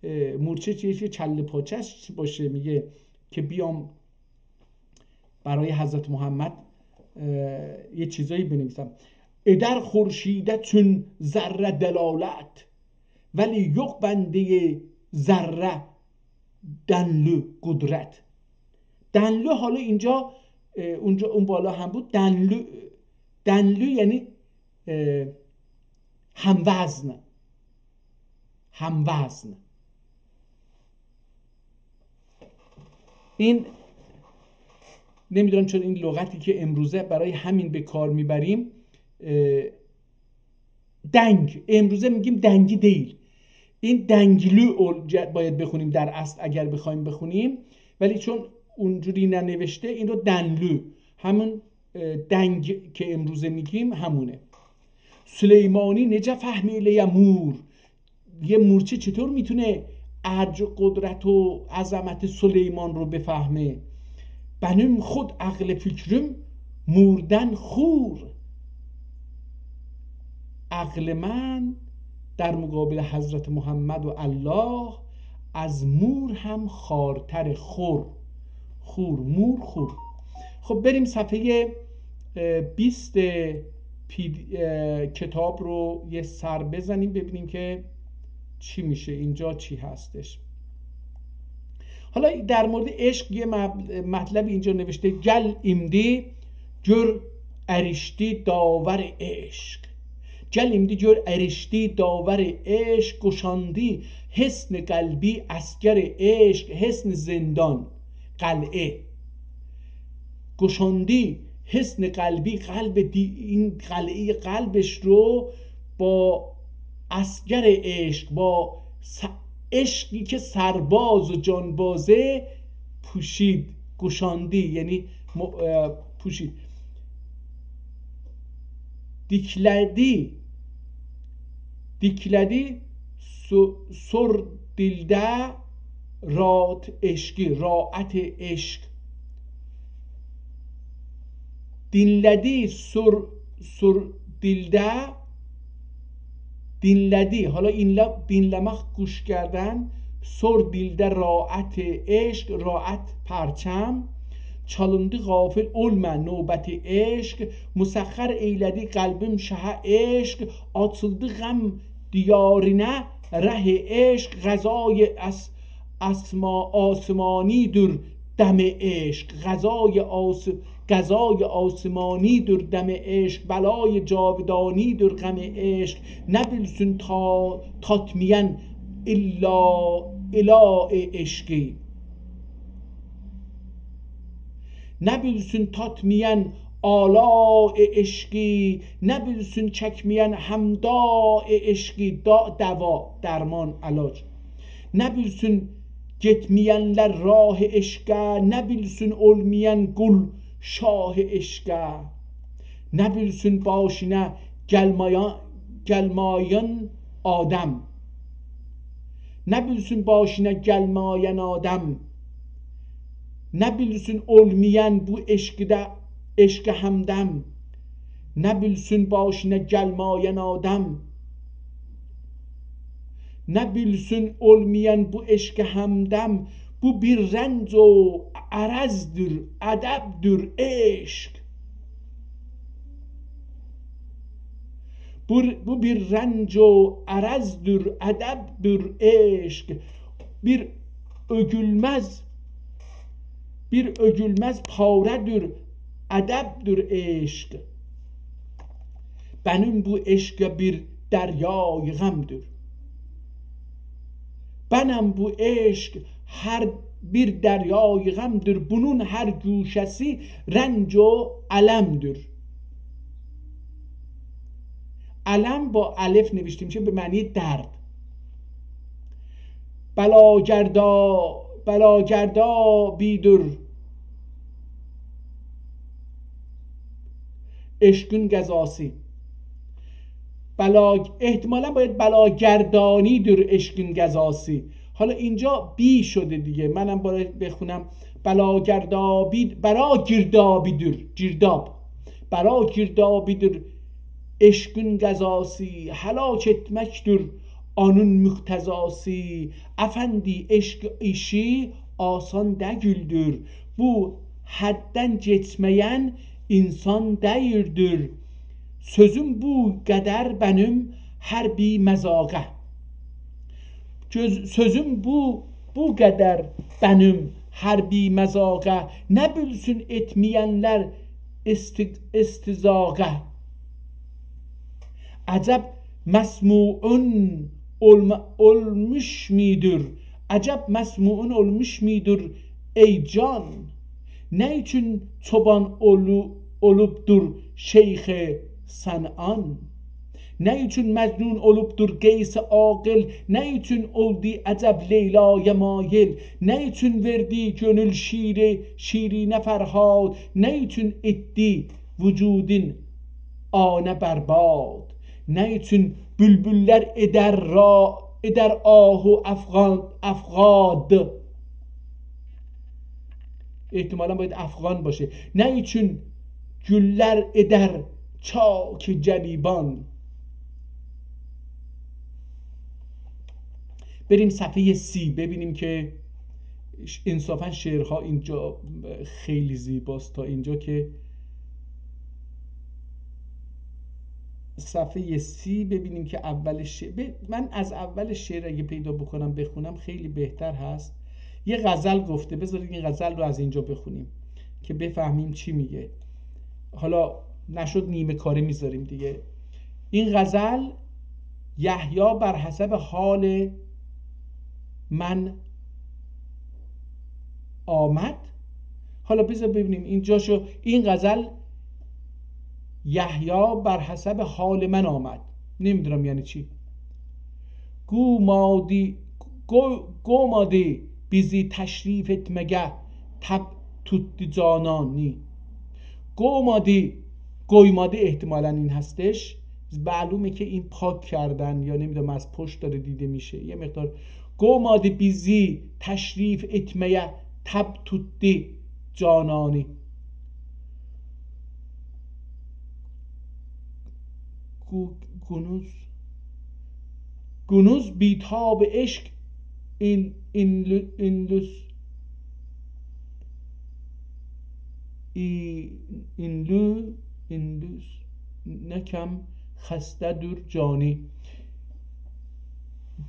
اه، مورچه چیه که کله پاچه‌ش باشه، میگه که بیام برای حضرت محمد، اه، یه چیزایی بنویسم. ادر خورشیده چون ذره دلالت، ولی یوخ بندهٔ ذره دنلو قدرت. دنلو حالا اینجا، اه، اونجا اون بالا هم بود. دنلو، دنلو یعنی، اه، هموزن. هموزن. این، نمی‌دونم چرا این لغتی که امروزه برای همین به کار می‌بریم، اه، دنگ. امروزه می‌گیم دنگی دئییل. این دنگلو اول-، جا-، باید بخونیم در اصل اگر بخوایم بخونیم. ولی چون اونجوری ننوشته، این رو دنلو، همون، اه، دنگ که امروزه می‌گیم همونه. سلیمانی نئجه فهم ائله‌یه مور؟ یه مورچه چطور می‌تونه ارج و قدرت و عظمت سلیمان رو بفهمه؟ بنیم خود عقل فکریم موردن خور. عقل من در مقابل حضرت محمد و الله از مور هم خوارتر. خور، خور، مور، خور. خب، بریم صفحهٔ، اه، بیست پی-، اه، کتاب رو یه سر بزنیم، ببینیم که چی می‌شه، اینجا چی هستش. حالا در مورد عشق یه مب-، مطلب اینجا نوشته: «گل ایمدی گؤر اریشدی داور عشق. گل ایمدی گؤر اریشدی داور عشق، گشاندی حصن قلبی عسکر عشق.» حصن زندان، قلعه. گشاندی حصن قلبی، قلب دی-، این قلعهٔ قلبش رو با عسکر عشق، با س-، عشقی که سرباز و جانبازه، پوشید، گشاندی، یعنی م-، اه، پوشید. دیکله‌دی، دیکله‌دی سو-، سور دیلده راحت عشقی، راحت عشق. دینله‌دی سور، سور دیلده، دینله‌دی، حالا اینله، دینله‌مک، گوش کردن، سور دیلده راحت عشق، راحت پرچم، چالیندی غافل اولما نوبت عشق، مسخر ائیله‌دی قلبیم شهه عشق، آچیلدی غم دیارینه ره عشق، غذای اس-، اسما-، آسمانی‌دیر دم عشق، غذای آس-، غذای آسمانی‌دیر دم عشق، بلای جاودانی‌دیر غم عشق، نه بیلسین تا-، تاتمایان الا، الا عشقی. نه بیلسین تاتمایان آلاء عشقی، نه بیلسین چکمه‌ین همداء عشقی، داء، دوا، درمان، علاج. نه بیلسین گئتمه‌ینلر راه عشقه، نه بیلسین اولمایان قول شاه عشقه. نه بیلسین باشینا گلمایا-، گلمایان آدم. نه بیلسین باشینا گلمایان آدم، نه بیلسین اولمایان بو عشقده، عشقه همدم. نه بیلسین باشینا گلمایان آدم، نه بیلسین اولمایان بو عشقه همدم. بو بیر رنج و عرضدیر، ادبدیر عشق. بو، بو بیر رنج و عرضدیر، ادبدیر عشق. بیر اؤگولمز، بیر اؤگولمز پاره‌دیر، ادبدیر عشق. بنیم بو عشقه بیر دریای غمدیر. بنم بو عشق هر بیر دریای غمدیر. بونون هر گوشه‌سی رنج و المدیر. الم با الف نوشته می‌شه، به معنی درد. بلاگردا-، بلاگردابی‌دیر عشقین غذاسی. بلا، احتمالاً باید بلاگردانی‌دیر عشقین غذاسی. حالا اینجا بی شده دیگه. منم باید بخونم. بلاگردابی، برا گردابی‌دیر، گرداب. برا گردابی‌دیر عشقین غذاسی، هلاک ائتمکدیر اونون مقتضاسی. افندی، عشق ایشی آسان دئییلدیر. بو حددن کئچمه‌ین انسان دئییردیر. سؤزوم بو قدر بنیم هر بیر مذاقه. گؤز-، سؤزوم بو، بو قدر بنیم هر بیر مذاقه. نه بیلسین ائتمه‌ینلر استی-، استذاقه. عجب مسموعون اولما-، اولموش مودور؟ عجب مسموعون اولموش مودور، ای جان؟ نه اوچون چوبان اولو-، اولوبدور شیخ صنعان؟ نه اوچون مجنون اولوبدور قیس عاقل؟ نه اوچون اولدو عجب لیلایا مایل؟ نه اوچون وئردی کؤنول شیری، شیرینه فرهاد؟ نه اوچون ائتدی وجودون آنه برباد؟ نه اوچون بولبوللر ائدر را-، ائدر آهو افغان-، افغاد؟ احتمالاً باید افغان باشه. نه اوچون گوللر ائدر چاک گریبان؟ بریم صفحهٔ سی، ببینیم که انصافاً شعرها اینجا خیلی زیباست، تا اینجا که صفحهٔ سی، ببینیم که اول شعر، ب-، من از اول شعر اگه پیدا بکنم بخونم خیلی بهتر هست. یه غزل گفته، بذارید این غزل رو از اینجا بخونیم که بفهمیم چی میگه. حالا نشد نیمه کاره میذاریم دیگه. این غزل: یحیی بر حسب حال من آمد. حالا بذار ببینیم اینجاشو، این غزل: یحیی بر حسب حال من آمد. نمی‌دونم یعنی چی. گو مادی، گو-، گو مادی بیزی تشریف ائتمه‌یه تب توتدو جانانی. گو مادی، قویمادی احتمالاً این هستش. معلومه که این پاک کردن یا نمی‌دونم از پشت داره دیده می‌شه. یه مقدار گو مادی بیزی تشریف ائتمه‌یه تب توتدو جانانی. گو-، گونوز، گونوز بی‌تاب عشق این، این، این، ای-، ایندو، ایندو نکم خسته دور جانی.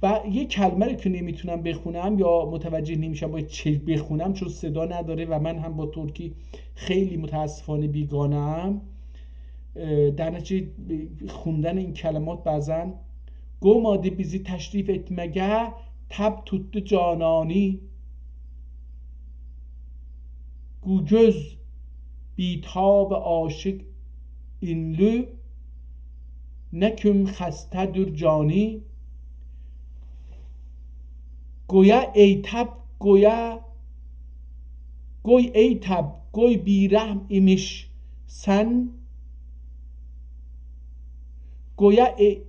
ب-، یه کلمه رو که نمی‌تونم بخونم یا متوجه نمی‌شم باید چه بخونم، چون صدا نداره و من هم با ترکی خیلی متاسفانه بیگانه‌ام. اه، در نتیجه خوندن این کلمات بعضاً گو مادی بیزی تشریف ائتمه‌یه تب توتدو جانانی. گو گؤز بی‌تاب عاشق ایندو نکم خسته دور جانی. گویا ای تب، گویا، گوی ای تب، گوی بی‌رحم ایمیش سن، گویا ای-،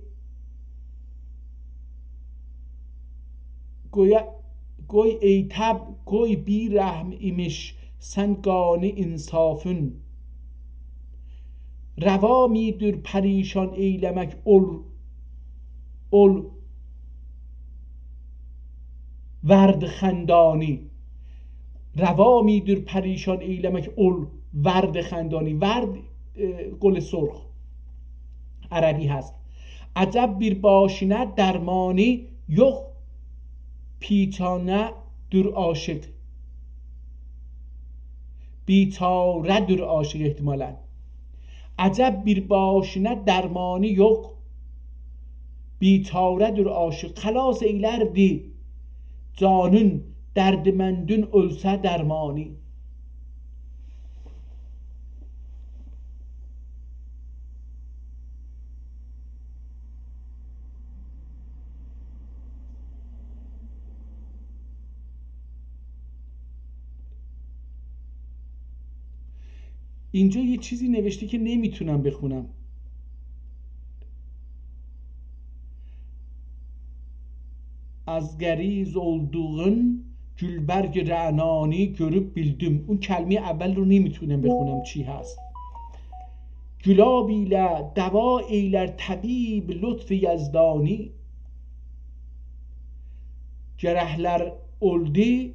گویا، گوی ای تب، گوی بی‌رحم ایمیش سن قانی انصافون. روا می‌دور پریشان ائیله‌مک اول، اول ورد خندانی. روا می‌دور پریشان ائیله‌مک اول ورد خندانی. ورد، اه، گل سرخ عربی هست. عجب بیر باشینه درمانی یوخ، بیچاره‌دیر عاشق. بیچاره‌دیر عاشق احتمالاً. عجب بیر باشینه درمانی یوخ، بیچاره‌دیر عاشق. خلاص ائیلردی جانین دردمندین اؤلسه درمانی. اینجا یه چیزی نوشته که نمی‌تونم بخونم. از غریض اولدوغون گولبرگ رعنانی گؤروب بیلدیم. اون کلمهٔ اول رو نمی‌تونم بخونم، چی هست. گلاب ایله دوا ائیلر طبیب لطف یزدانی. گرکلر اولدو،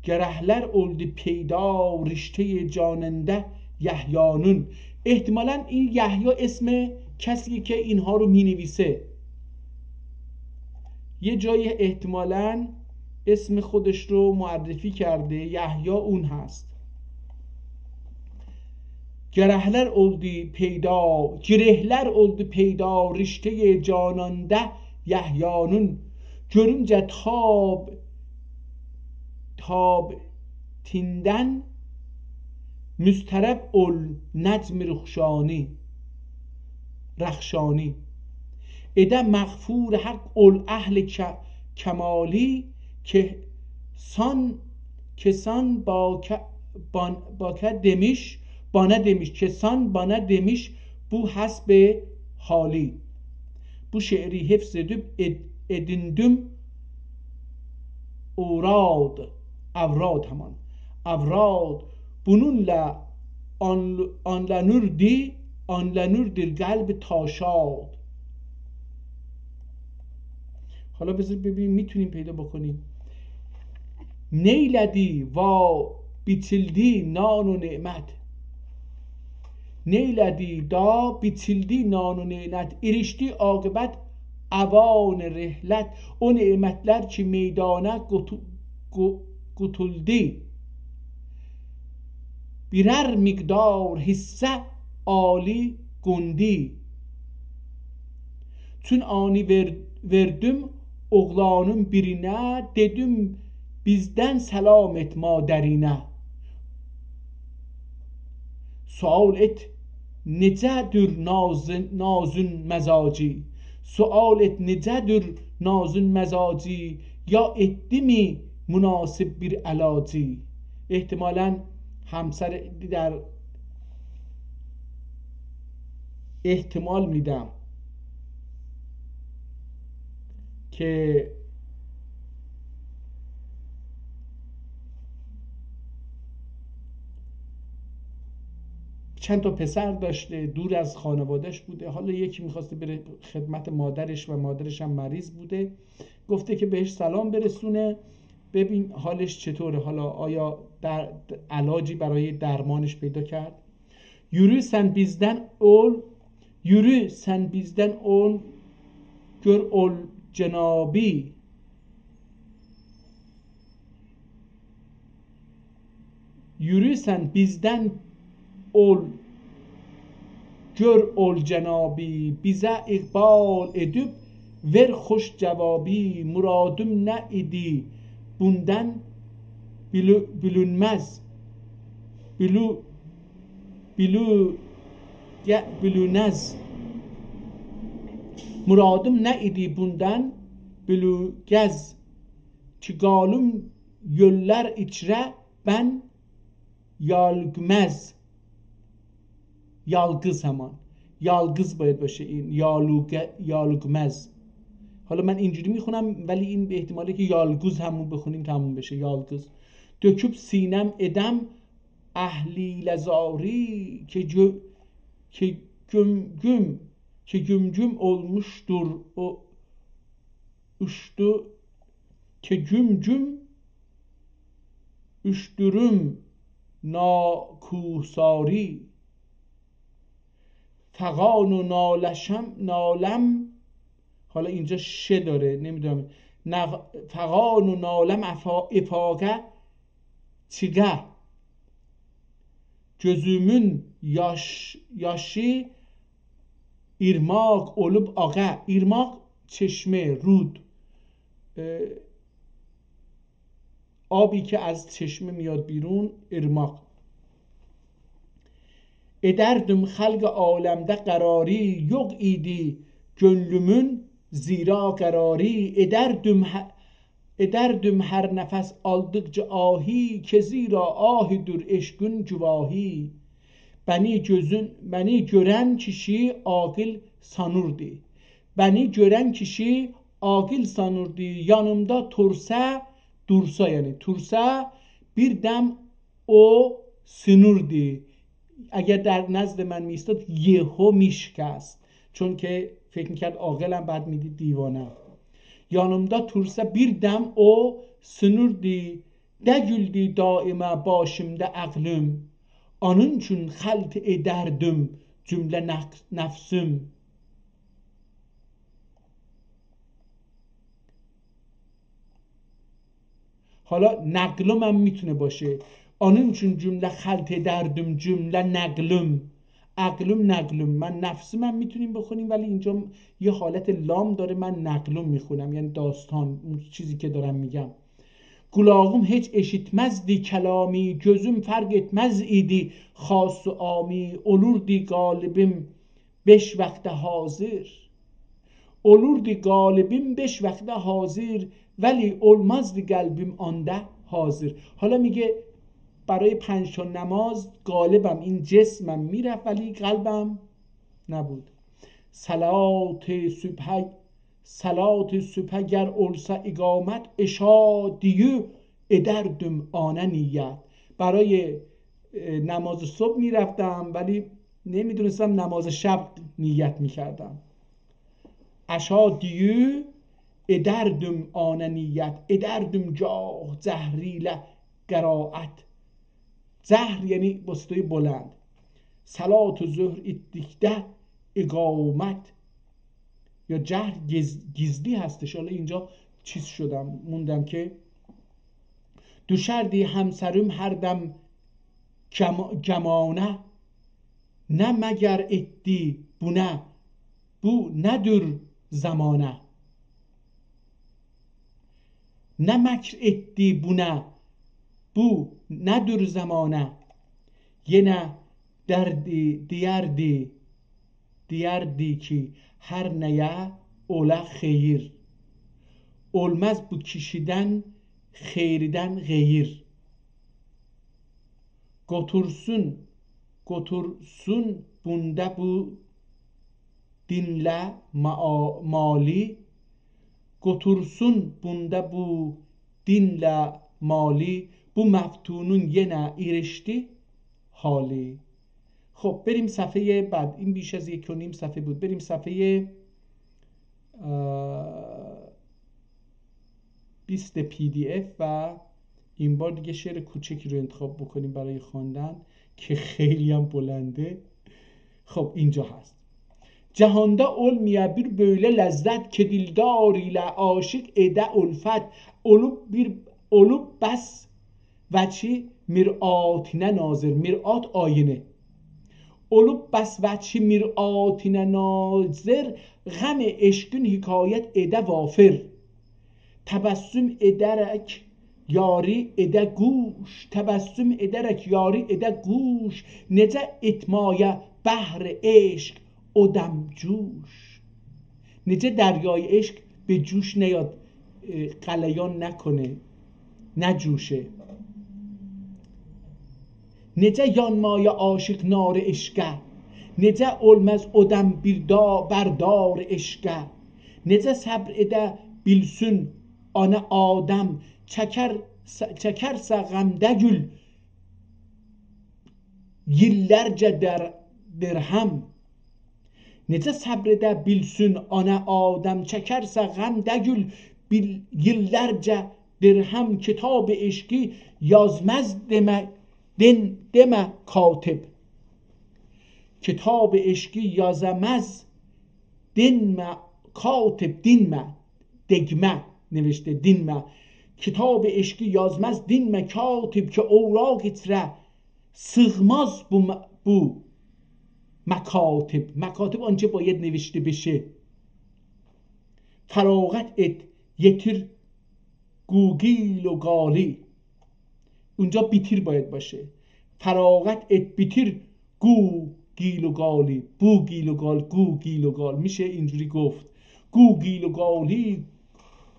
گره‌لر اولدو پیدا، رشته‌ی جاناندا یحیانین. احتمالاً این یحیی اسم کسیه که اینها رو می‌نویسه. یه جایی احتمالاً اسم خودش رو معرفی کرده، یحیی اون هست. گره‌لر اولدو پیدا، گره‌لر اولدو پیدا، رشته‌ی جاناندا یحیانین. گؤرونجه تاب، تاب تیندن مضطرب اول نجم رخشانی، رخشانی. ائده مغفور حق اول اهل ک-، کمالی، که سان، که سان با ک-، بان-، با که دئمیش، بانه دئمیش، که سان بانه دئمیش، بو حسب حالی. بو شعری حفظ ائدیب ائد-، ائدیندیم اوراد، اوراد همان، اوراد. بونونلا آن-، آنلانیردی، آنلانیردیر قلب تا شاد. حالا بذار ببینیم می‌تونیم پیدا بکنیم. نئیله‌دی وا بیچیلدی نان و نعمت. نئیله‌دی دا بیچیلدی نان و نعمت، ایریشدی عاقبت اوان رحلت. او نعمتلر کی میدانا قوتو-، قو-، قوتولدو، بیرر مقدار حصه عالی قوندو. چون آنی وئر-، وئردیم اوغلانین بیرینه، دئدیم: «بیزدن سلام ائت مادرینه.» سؤال ائت نئجه‌دیر ناز-، نازون مزاجی؟ سؤال ائت نئجه‌دیر نازون مزاجی؟ یا ائتدیمی مناسب بیر علاجی؟ احتمالاً همسر در احتمال می‌دم که چند تا پسر داشته، دور از خانواده‌اش بوده. حالا یکی می‌خواسته بره خدمت مادرش و مادرش هم مریض بوده، گفته که بهش سلام برسونه، ببین حالش چطوره، حالا آیا در علاجی برای درمانش پیدا کرد؟ یورو سن بیزدن اول، یورو سن بیزدن اول، گؤر اول جنابی. یورو سن بیزدن اول، گؤر اول جنابی، بیزه اقبال ائدیب وئر خوش جوابی. مرادیم نه ایدی بوندان بیلو-، بیلونمز، بیلو-، بیلو-، گه-، بیلونز. مرادیم نه ایدی بوندان بیلونمز، کی قالیم یؤللر ایچره بن یالگمز. یالقیز همان. یالقیز باید باشه این. یالوگ-، یالگمز. حالا من اینجوری می‌خونم، ولی این به احتمالی که یالگوز همون بخونیم تموم بشه. یالقیز. تؤکوب سینه‌م ائدم اهلیله زاری، که گؤ-، که گوم گوم، که گوم گوم اولموشدور او اوشدو، که گوم گوم اوشدوروم ناکوهساری. فغان و نالشم، نالم، حالا اینجا ش داره، نمی‌دونم. نغ-، فغان و نالم افا-، افاقه چیغه. گؤزومون یاش-، یاشی ایرماق اولوب آغا. ایرماق، چشمه، رود. اه، آبی که از چشمه میاد بیرون، ایرماق. ائدردیم خلق عالمده قراری، یوخ ایدی گؤنلومون زیرا قراری. ائدردیم ه-، ائدردیم هر نفس آلدیقجا آهی، که زیرا آهی‌دیر عشقین گواهی. بنی گؤزون، منی گؤرن کیشی عاقل سانیردی. بنی گؤرن کیشی عاقل سانیردی. یانیمدا تورسا، دورسا، یعنی تورسا، بیر دم او سینیردی. اگر در نزد من می‌ایستاد، یهو می‌شکست. چون که فکر می‌کرد عاقلم، بعد می‌دید دیوانه. یانیمدا تورسا بیر دم او سینیردی. دگولدی دائمه باشیمدا عقلیم، اونون اوچون خلط ائدردیم جمله نق-، نفسیم. حالا نقلیم هم می‌تونه باشه. اونون اوچون جمله خلط ائدردیم، جمله نقلیم. عقلیم، نقلیم. من نفسیم هم می‌تونیم بخونیم، ولی اینجا یه حالت لام داره، من نقلیم می‌خونم، یعنی داستان، اون چیزی که دارم می‌گم. قولاغیم هئچ ائشیتمزدی کلامی، گؤزوم فرق ائتمز ایدی خاص و عامی. اولوردو قالبیم بئش وقته حاضر، اولوردو قالبیم بئش وقته حاضر، ولی اولمازدی قلبیم آندا حاضر. حالا میگه برای پنج تا نماز قالبم، این جسمم می‌رفت، ولی قلبم نبود. صلات صبحه، صلات صبحه گر اولسا اقامت، عشا دیو ائدردیم آنه نیت. برای، اه، نماز صبح می‌رفتم، ولی نمی‌دونستم نماز شب نیت می‌کردم. عشا دیو ائدردیم آنه نیت، ائدردیم گاه جهر ایله قرائت. جهر یعنی با صدای بلند. صلات ظهر ائتدیکده اقامت. یا جهر گیز-، گیزلی هستش. حالا اینجا چیز شدم، موندم که دوشردی همسریم هر دم گم-، گمانه. نه مکر ائتدی بونه، بو نه‌دیر زمانه. نه مکر ائتدی بونه، بو نه‌دیر زمانه. یئنه دردی، دئیردی، دئیردی کی، هر نه‌یه اولا خئییر، اولماز بو کیشیدن خئییردن غئییر. قوتورسون، قوتورسون بوندا بو دینله ما-، مالی، قوتورسون بوندا بو دینله مالی، بو مفتونون یئنه ایریشدی حالی. خب، بریم صفحهٔ بعد. این بیش از یک و نیم صفحه بود. بریم صفحهٔ، اه، بیست پی دی اف و این بار دیگه شعر کوچکی رو انتخاب بکنیم برای خواندن که خیلی هم بلنده. خب، اینجا هست: جهاندا اولمایا بیر بؤیله لذت، کی دلدار ایله عاشق ائده الفت. اولوب بیر، اولوب بس وجهی مرآتینه ناظر. مرآت آینه. اولوب بس وجهی مرآتینه ناظر، غم عشقین حکایت ائده وافر. تبسم ائده‌رک یاری ائده گوش، تبسم ائده‌رک یاری ائده گوش، نئجه ائتمایا بحر عشق او دم جوش. نئجه دریای عشق به جوش نیاد، اه، غلیان نکنه، نجوشه. نئجه یانمایا عاشق نار عشقه، نئجه اولماز او دم بیر دا-، بر دار عشقه. نئجه صبر ائده بیلسون آنا آدم، چکر-، چکرسه غم دگول ایللرجه در-، درهم. نئجه صبر ائده بیلسون آنا آدم، چکرسه غم دگول بیل-، ایللرجه درهم. کتاب عشقی یازماز دئمه، دئن-، دئمه کاتب. کتاب عشقی یازاماز دئنمه کاتب، دئنمه، دئگمه نوشته، دئنمه. کتاب عشقی یازماز دئنمه کاتب، کی اوراق ایچره سیغماز بو م-، بو مکاتب. مکاتب آنجا باید نوشته بشه. فراغت ائت، یئتیر گو قیل و قالی. اونجا بیتیر باید باشه. فراغت ائت، بیتیر گو قیل و قالی. بو قیل و قال، گو قیل و قال. می‌شه اینجوری گفت. گو قیل و قالی،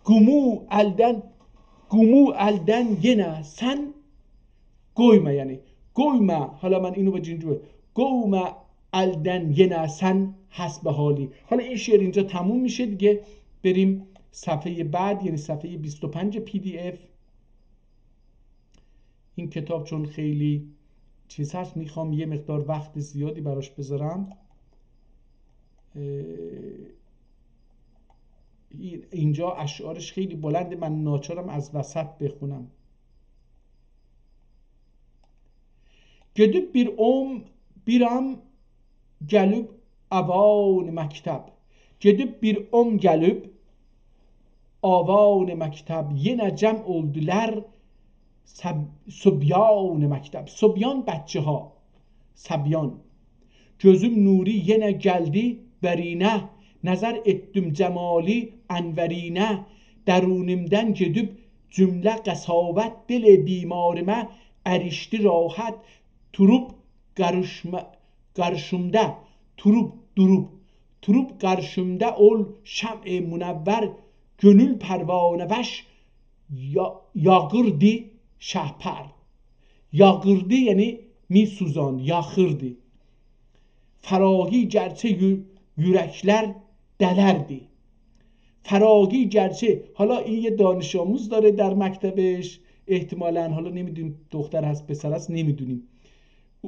گومو الدن، گومو الدن یئنه سن قویما، یعنی قویما، حالا من اینو به جینجو، قویما الدن یئنه سن حسب حالی. حالا این شعر اینجا تموم می‌شه دیگه، بریم صفحهٔ بعد، یعنی صفحهٔ بیست و پنج پی دی اف. این کتاب چون خیلی چیز هست، می‌خوام یه مقدار وقت زیادی براش بذارم. اه، این-، اینجا اشعارش خیلی بلنده، من ناچارم از وسط بخونم. گئدیب بیر عم، بیر عم گلیب آوان مکتب. گئدیب بیر عم گلیب آوان مکتب. یئنه جمع اولدولار صب-، صبیان مکتب. صبیان بچه‌ها، صبیان. گؤزوم نوری یئنه گلدی برینه، نظر ائتدیم جمالی انورینه. درونومدن گئدیب جمله قساوت، دل بیماریمه اریشدی راحت. توروب قاریشما-، قارشیمدا، توروب، دوروب، توروب قارشیمدا اول شمع منور، گؤنول پروانه‌وش یا-، یاغیردی شهپر. یاغیردی، یعنی می‌سوزاندی، یاخیردی. فراقی گرچه یو-، یورکلر دلردی. فراقی گرچه، حالا این یه دانش‌آموز داره در مکتبش، احتمالاً، حالا نمی‌دونیم دختر هست، پسر هست، نمی‌دونیم.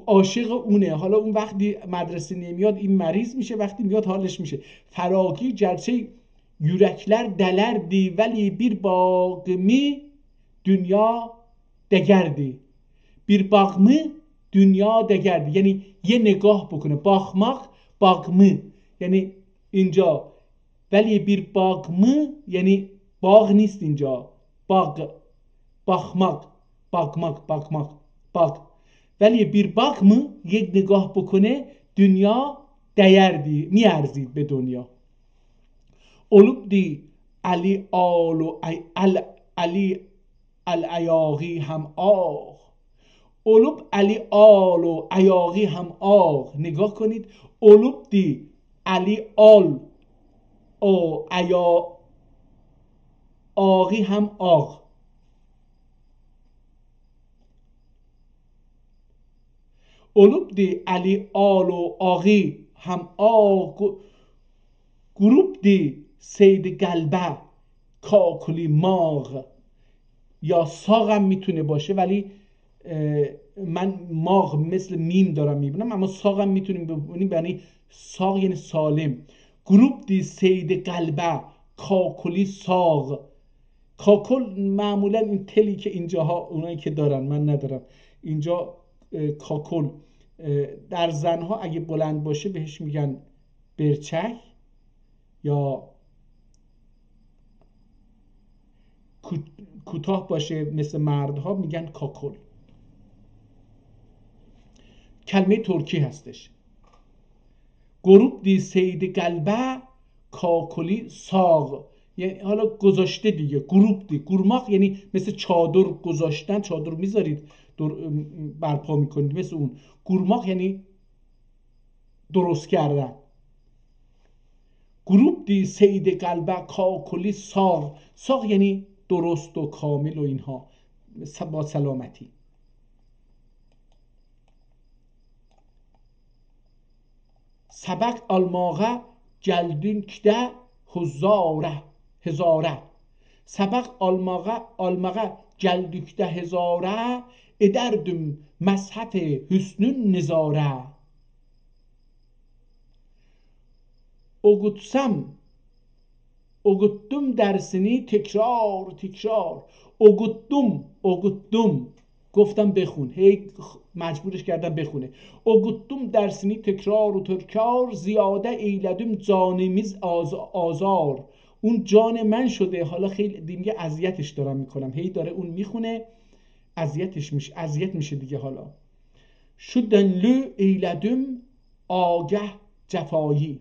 عاشق اونه. حالا اون وقتی مدرسه نمیاد، این مریض می‌شه، وقتی میاد حالش می‌شه. فراقی گرچه یورکلر دلردی، ولی بیر باغیمی دونیا دگردی. بیر باغیمی دونیا دگردی. یعنی یه نگاه بکنه. باخماق، باغیمی. یعنی اینجا، ولی بیر باغیمی، یعنی باغ نیست اینجا. باغ، باخماق، باغماق، باغماق، باغ. ولی بیر باغیمی، یک نگاه بکنه، دونیا دگردی، می‌ارزید به دنیا. اولوبدی الی آل و ای-، ال-، الی ال ایاغی هم آغ. اولوب الی آل و ایاغی هم آغ. نگاه کنید. اولوبدی الی آل و ایا-، آغی هم آغ. اولوبدی الی آل و آغی هم آغ، قو-، قوروبدی صید قلبه کاکلی ماغ. یا ساغ هم می‌تونه باشه، ولی، اه، من ماغ مثل میم دارم می‌بینم، اما ساغ هم می‌تونیم ببینیم، یعنی ساغ یعنی سالم. قوروبدی صید قلبه کاکلی ساغ. کاکل معمولاً این تلی که اینجاها، اونایی که دارن، من ندارم، اینجا، اه، کاکل، اه، در زنها اگه بلند باشه بهش می‌گن برچک، یا کو-، کوتاه باشه مثل مردها می‌گن کاکل. کلمهٔ ترکی هستش. قوروبدی صید قلبه کاکلی ساغ. یعنی حالا گذاشته دیگه، قوروبدی. قورماق یعنی مثل چادر گذاشتن، چادر می‌ذارید، در-، برپا می‌کنید، مثل اون. قورماق یعنی درست کردن. قوروبدی صید قلبه کاکلی ساغ. ساغ یعنی درست و کامل و اینها، س-، با سلامتی. سبق آلماغا گلدیکده هزاره، هزاره. سبق آلماغا، آلماغا گلدیکده هزاره، ائدردیم مصحف حسنون نظاره. اوقوتسام، اوقوتدوم درسینی تکرار، تکرار. اوقوتدوم، اوقوتدوم. گفتم بخون. هی خ-، مجبورش کردم بخونه. اوقوتدوم درسینی تکرار و تکرار، زیاده ائیله‌دیم جانیمیز آز-، آزار. اون جان من شده. حالا خیلی دیگه اذیتش دارم می‌کنم. هی داره اون می‌خونه. اذیتش می‌شه، اذیت می‌شه دیگه حالا. شو دنلی ائیله‌دیم آگه جفایی.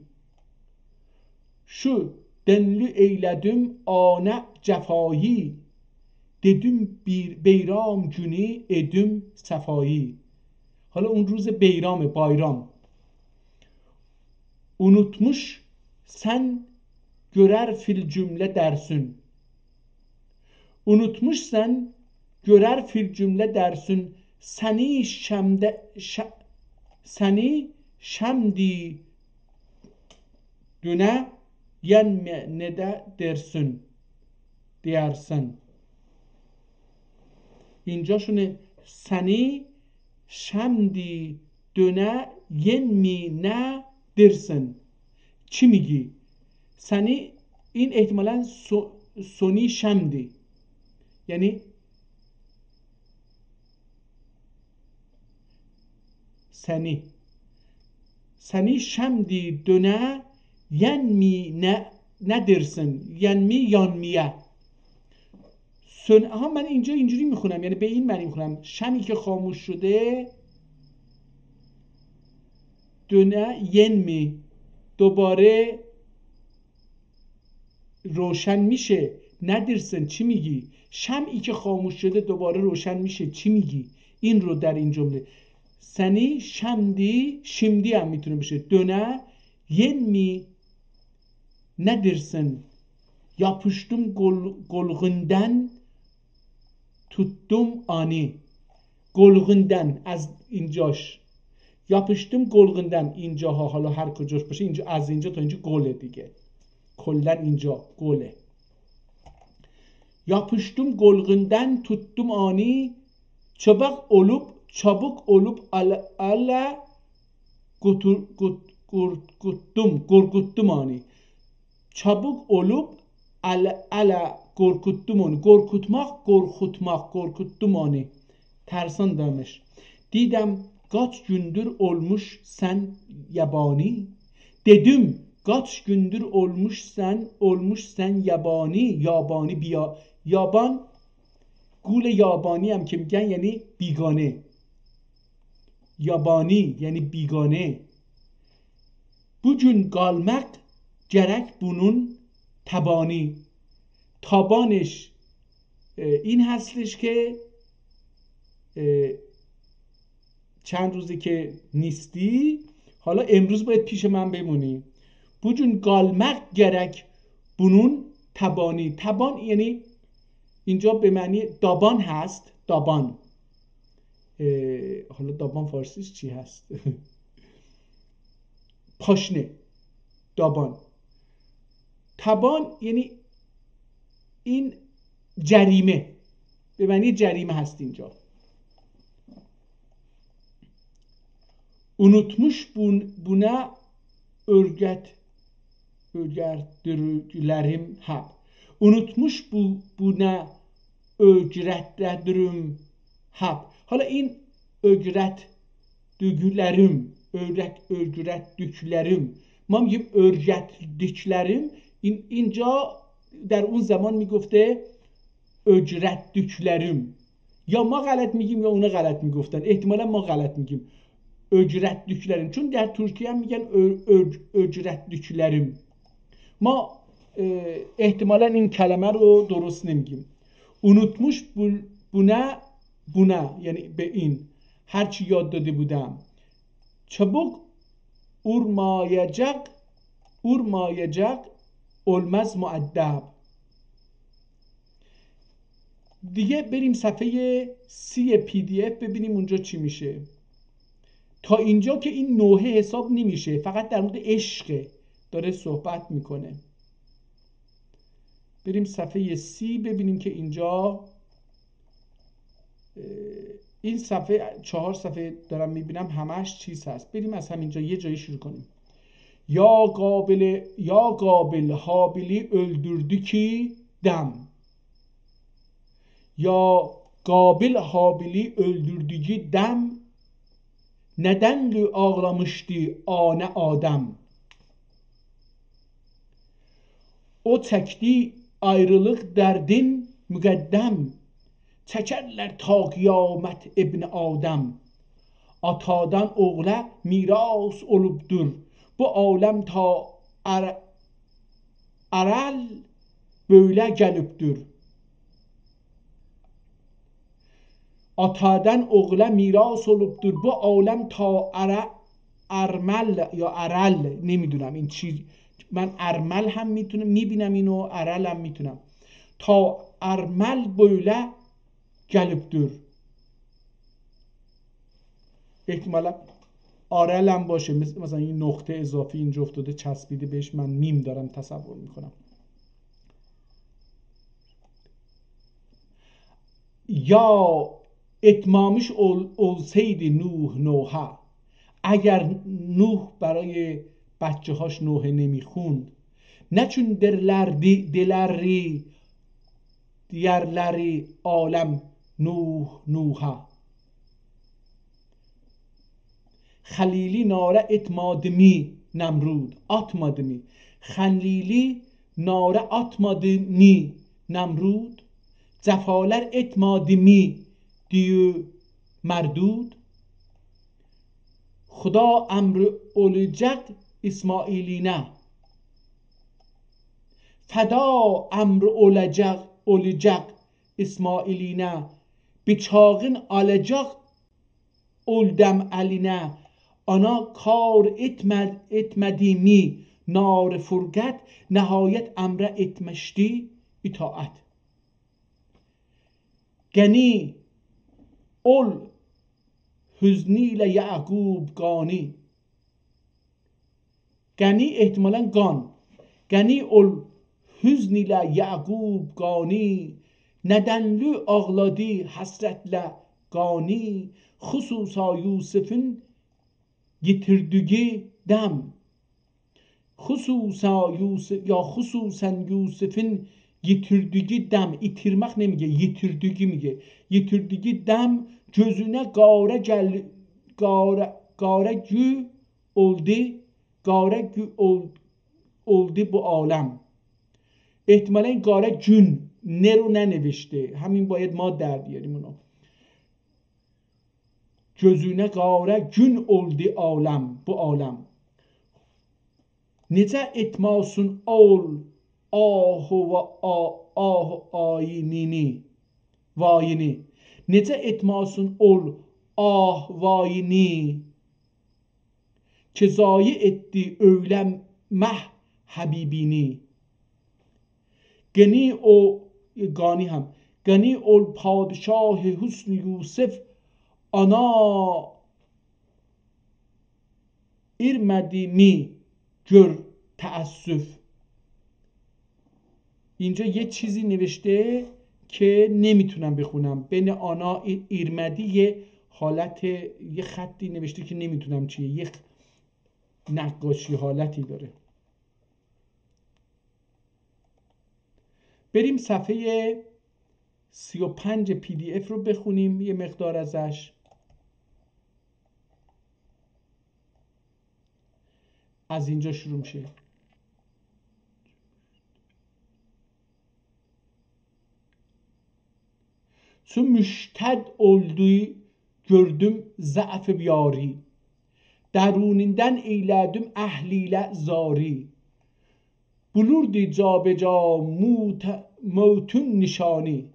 شو دنلی ائیله‌دیم آنه جفایی. دئدیم بیر بیرام گونو ائدیم صفایی. حالا اون روز بیرامه، بایرام. اونوتموشسان گؤرر فی الجمله درسون. اونوتموشسان گؤرر فی الجمله درسون، سنی شمده، ش-، سنی شمدی دونه ین معنیده درسون، دیرسن. اینجا شونو، سنی شمدی دونه ین می نه درسن. کیمیگی. سنی، این احتمالاً سو-، سونی شمدی. یعنی سنی. سنی شمدی دؤنه، ینمی نه، نه دئرسن؟ ینمی، یانمایا. سؤن-، آها، من اینجا اینجوری می‌خونم، یعنی به این معنی می‌خونم. شمی که خاموش شده، دؤنه، ینمی، دوباره روشن می‌شه. نه دئرسن، چی می‌گی؟ شمعی که خاموش شده دوباره روشن می‌شه. چی می‌گی؟ این رو در این جمله. سنی شمدی، شیمدی هم می‌تونه باشه. دؤنه، ینمی، نه دئرسن؟ یاپیشدیم قول-، قولغوندان، توتدوم آنی. قولغوندان، از اینجاش. یاپیشدیم قولغوندان، اینجاها، حالا هر کجاش باشه، اینجا، از اینجا تا اینجا قوله دیگه. کلاً اینجا قوله. یاپیشدیم قولغوندان، توتدوم آنی. چاباق اولوب، چابوق اولوب، آلا، آلا، قوتور-، قوت-، قورقوتدوم، قورقوتدوم آنی. چابوق اولوب، آلا، آلا، قورقوتدوم اونو. قورقوتماق، قورخوتماق، قورقوتدوم اونو. ترساندیمیش. دئدیم، قاچ گوندور اولموشسان یابانی؟ دئدیم، قاچ گوندور اولموشسان، اولموشسان یابانی، یابانی، بیا-، یابان، قول یابانی‌یم کی می‌گن، یعنی بیگانه. یابانی، یعنی بیگانه. بو گون قالماق گرک بونون تابانی. تابانش، ائ، این هستش که، ائ، چند روزه که نیستی، حالا امروز باید پیش من بمونی. بو گون قالماق گرک بونون تابانی. تابان یعنی اینجا به معنی دابان هست، دابان. ائ، حالا دابان فارسیش چی هست؟ پاشنه. دابان. تابان یعنی این جریمه. به معنی جریمه هست اینجا. اونوتموش بون-، بونا اؤرگت-، اؤرگتدیکلریم هب. اونوتموش بو-، بونا اؤگرتدیکلریم هب. حالا این اؤگرتدیکلریم، اؤرگت-، اؤگرتدیکلریم. ما می‌گیم اؤرگتدیکلریم. این، اینجا در اون زمان می‌گفته اؤگرتدیکلریم. یا ما غلط می‌گیم، یا اونا غلط می‌گفتن. احتمالاً ما غلط می‌گیم. اؤگرتدیکلریم. چون در ترکیه هم می‌گن اؤ-، اؤ-، اؤگرتدیکلریم. ما، ائ، احتمالاً این کلمه رو درست نمی‌گیم. اونوتموش بو-، بونا، بونا، یعنی به این، هر چی یاد داده بودم. چابوق اورمایاجاق، اورمایاجاق، اولماز مؤدب. دیگه بریم صفحهٔ سی پی دی اف ببینیم اونجا چی می‌شه. تا اینجا که این نوحه حساب نمیشه، فقط در مورد عشقه داره صحبت می‌کنه. بریم صفحهٔ سی ببینیم که اینجا، اه، این صفحه، چهار صفحه دارم می‌بینم، همش چیز هست. بریم از همینجا یه جایی شروع کنیم. یا قابیل، یا قابیل، هابیلی اؤلدوردو کی دم. یا قابیل هابیلی اؤلدوردویو دم، ندنلی آغلامیشدی آنه آدم؟ او چکدی آیریلیق دردین مقدم، چکرلر تا قیامت ابن آدم. آتادان اوغلا میراث اولوبدور بو عالم تا ار-، ارل بؤیله گلیبدیر. آتادان اوغلا میراث اولوبدور بو عالم تا اره-، ارمل یا ارل، نمی‌دونم این چی، من ارمل هم می‌تونم، می‌بینم اینو، ارل هم می‌تونم. تا ارمل بؤیله گلیبدیر. احتمالاً آرل هم باشه. مث-، مثلاً این نقطه اضافی اینجا افتاده، چسبیده بهش، من میم دارم تصور می‌کنم. یا اتمامیش اول-، اولسایدی نوح نوحه، اگر نوح برای بچه‌هاش نوحه نمی‌خوند، نه چون درلردی، دلری، دیرلری عالم نوح نوحه. خلیلی ناره ائتمادی‌می نمرود، آتمادی‌می؟ خلیلی ناره آتمادی‌می نمرود؟ جفالار ائتمادی‌می دیو مردود؟ خدا امر اولاجاق اسماعیلینه، فدا امر اولاجاق، اولاجاق اسماعیلینه، بیچاغین آلاجاق اولدم الینه. آنا کار ائتمه-، ائتمه‌دی‌می نار فرقت، نهایت امره ائتمیشدی اطاعت. غنی اول حزنی ایله یعقوب قانی. غنی احتمالاً قان. غنی اول حزن ایله یعقوب قانی، ندنلی آغلادی حسرتله قانی، خصوصا یوسفین ییتیردیگی دم. خصوصا یوسف، یا خصوصاً یوسفین ییتیردیگی دم، ایتیرمک نمیگه، ییتیردیگی میگه. ییتیردیگی دم، گؤزونه قاره گل-، قاره، قاره گو اولدو، قاره گو اول-، اولدو بو عالم. احتمالاً قاره گون، نئرو ننوشته. همین باید ما در بیاریم اونو. گؤزونه قاره گون اولدو عالم، بو عالم. نئجه ائتماسون اول آه و آ-، آه آیینینی، وایینی. نئجه ائتماسون اول آه وایینی، کی ضایع ائتدی اؤیله مه حبیبینی. غنی او، قانی هم. غنی اول پادشاه حسن یوسف، آنا ایرمه‌دی‌می گؤر تأسف. اینجا یه چیزی نوشته که نمی‌تونم بخونم. بین آنا ای-، ایرمه‌دی یه حالت، یه خطی نوشته که نمی‌تونم چیه. یه خ-، نقاشی حالتی داره. بریم صفحهٔ سی و پنج پی دی اف رو بخونیم یه مقدار ازش. از اینجا شروع می‌شه. چون مشتد اولدو، گؤردوم ضعف یاری، درونیندن ائیله‌دیم اهل ایله زاری. بولوردو جابه‌جا موت-، موتون نشانی.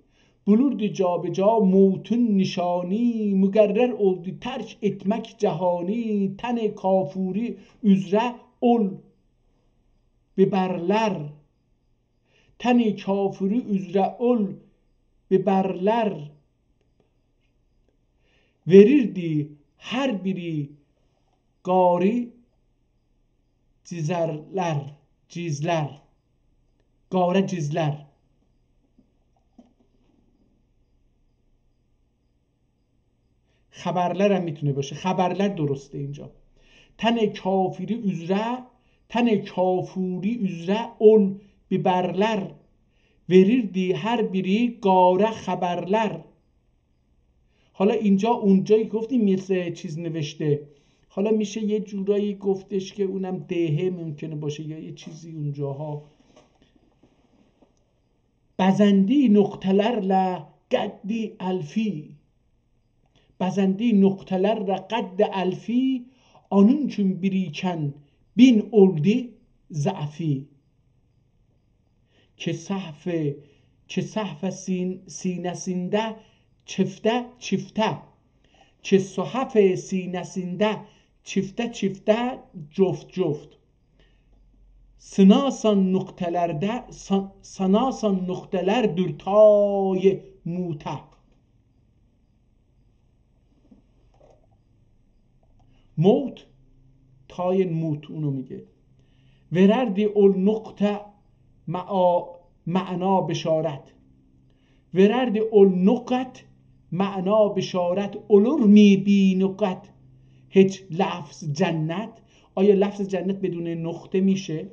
بولوردو جابه‌جا موتون نشانی، مقرر اولدو ترک ائتمک جهانی. تن کافوری اوزره اول ببرلر. تن کافوری اوزره اول ببرلر. وئریردی هر بیری قاری جیزرلر، جیزلر. قاره جیزلر. خبرلر هم می‌تونه باشه. خبرلر درسته اینجا. تن کافوری اوزره، تن کافوری اوزره اول ببرلر. وئریردی هر بیری قاره خبرلر. حالا اینجا، اونجایی گفتیم یه سه چیز نوشته. حالا می‌شه یه جورایی گفتش که اونم دهه ممکنه باشه یا یه چیزی اونجاها. بزندی نقطه‌لرله قد الفی. بزندی نقطه‌لرله قد الفی، آنین اوچون بیریکن بین اولدو ضعفی. کی صحف، کی صحف سین-، سینه‌سینده چفته چفته. کی صحف سینه‌سینده چفته چفته، جفت جفت. ساناسان نقطه‌لرده، سا-، ساناسان نقطه‌لردیر تای موته. موت، تای موت اونو میگه. وئرردی اول نقطه معا-، معنا بشارت. وئرردی اول نقط معنا بشارت، اولورمی بی نقط هئچ لفظ جنت؟ آیا لفظ جنت بدون نقطه می‌شه؟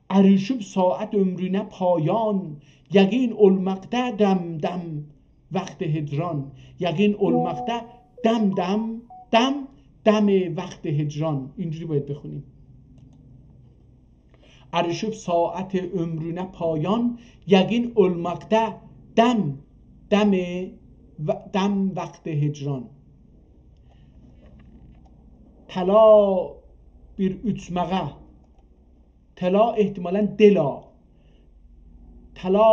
اریشیب ساعت عؤمرونه پایان، یقین اولماقدا دم دم وقت هجران. یقین اولماقدا دم دم، دم دم وقت هجران. اینجوری باید بخونیم. اریشیب ساعت عؤمرونه پایان، یقین اولماقدا دم، دم و-، دم وقت هجران. طلا بیر اوچماغا، طلا احتمالاً دلا. طلا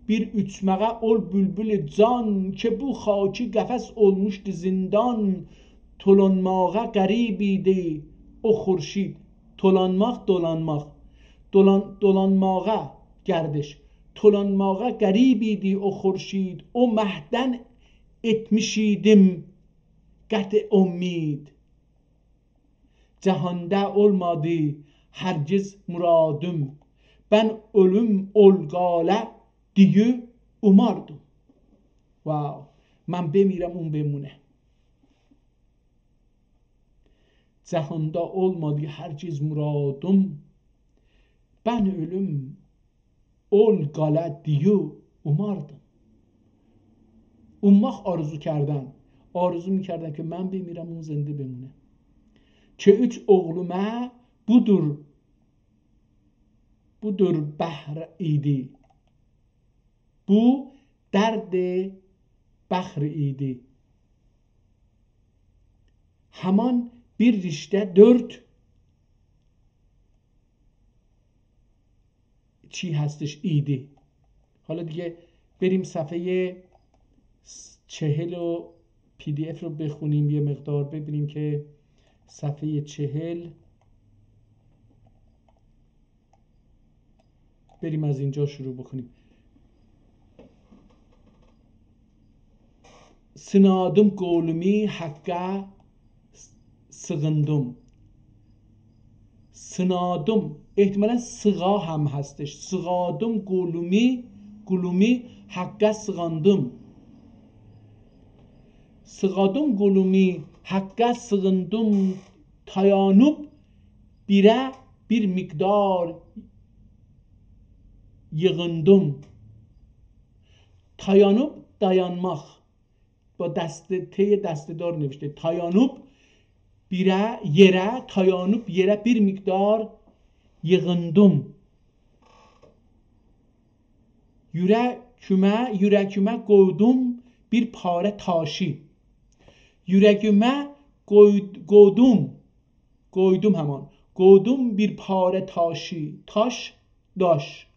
بیر اوچماغا اول بولبول جان، کی بو خاکی قفس اولموشدو زندان. تولانماغا غریب ایدی او خورشید. تولانماق، دولانماق. دولان-، دولانماغا، گردش. تولانماغا غریب ایدی او خورشید، او مهدن ائتمیش ایدیم قطع امید. جهاندا اولمادی هرگز مرادیم، بن اؤلوم اول قاله دییو اوماردیم. واو، من بمیرم، اون بمونه. جهاندا اولمادی هرگز مرادیم، بن اؤلوم اول قاله دییو اوماردیم. اومماق، آرزو کردن. آرزو می‌کردم که من بمیرم، اون زنده بمونه. که اوچ اوغلوما بودور، بودور بهر ایدی. بو درد بخر ایدی. همان بیر رشته دؤرد چی هستش ایدی. حالا دیگه بریم صفحهٔ چهل و پی دی اف رو بخونیم، یه مقدار ببینیم که صفحهٔ چهل، بریم از اینجا شروع بکنیم. سینادیم قولومو حقه سیغیندیم. سینادیم، احتمالاً سیغا هم هستش. سیغادیم قولومو، قولومو حقه سیغاندیم. سیغادیم قولومو حقه سیغیندیم، تایانیب بیره بیر مقدار ییغیندیم. تایانیب، دایانماق. با دسته، ت دسته‌دار نوشته. تایانیب بیره، یئره، تایانیب یئره بیر مقدار ییغیندیم. یوره‌گیمه، یوره‌گیمه قویدوم بیر پاره تاشی. یوره‌گیمه قوی-، قویدوم، قویدوم همان. قویدوم بیر پاره تاشی، تاش، داش.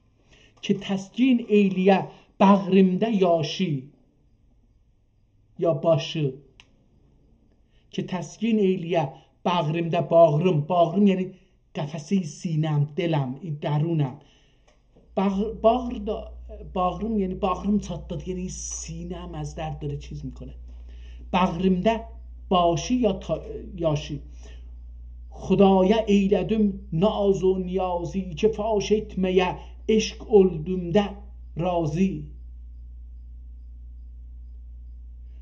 کی تسکین ائیله‌یه بغریمده یاشی، یا باشی. کی تسکین ائیله‌یه بغریمده، باغریم، باغریم یعنی قفسه سینه‌م، دلم، درونم. باغ-، باغر دا، باغریم، یعنی باغریم چاتلادی، یعنی سینه‌م از درد داره چیز می‌کنه. بغریمده باشی یا تا-، یاشی. خدایا ائیله‌دیم ناز و نیازی، کی فاش ائتمه‌یه عشق اؤلدومده راضی.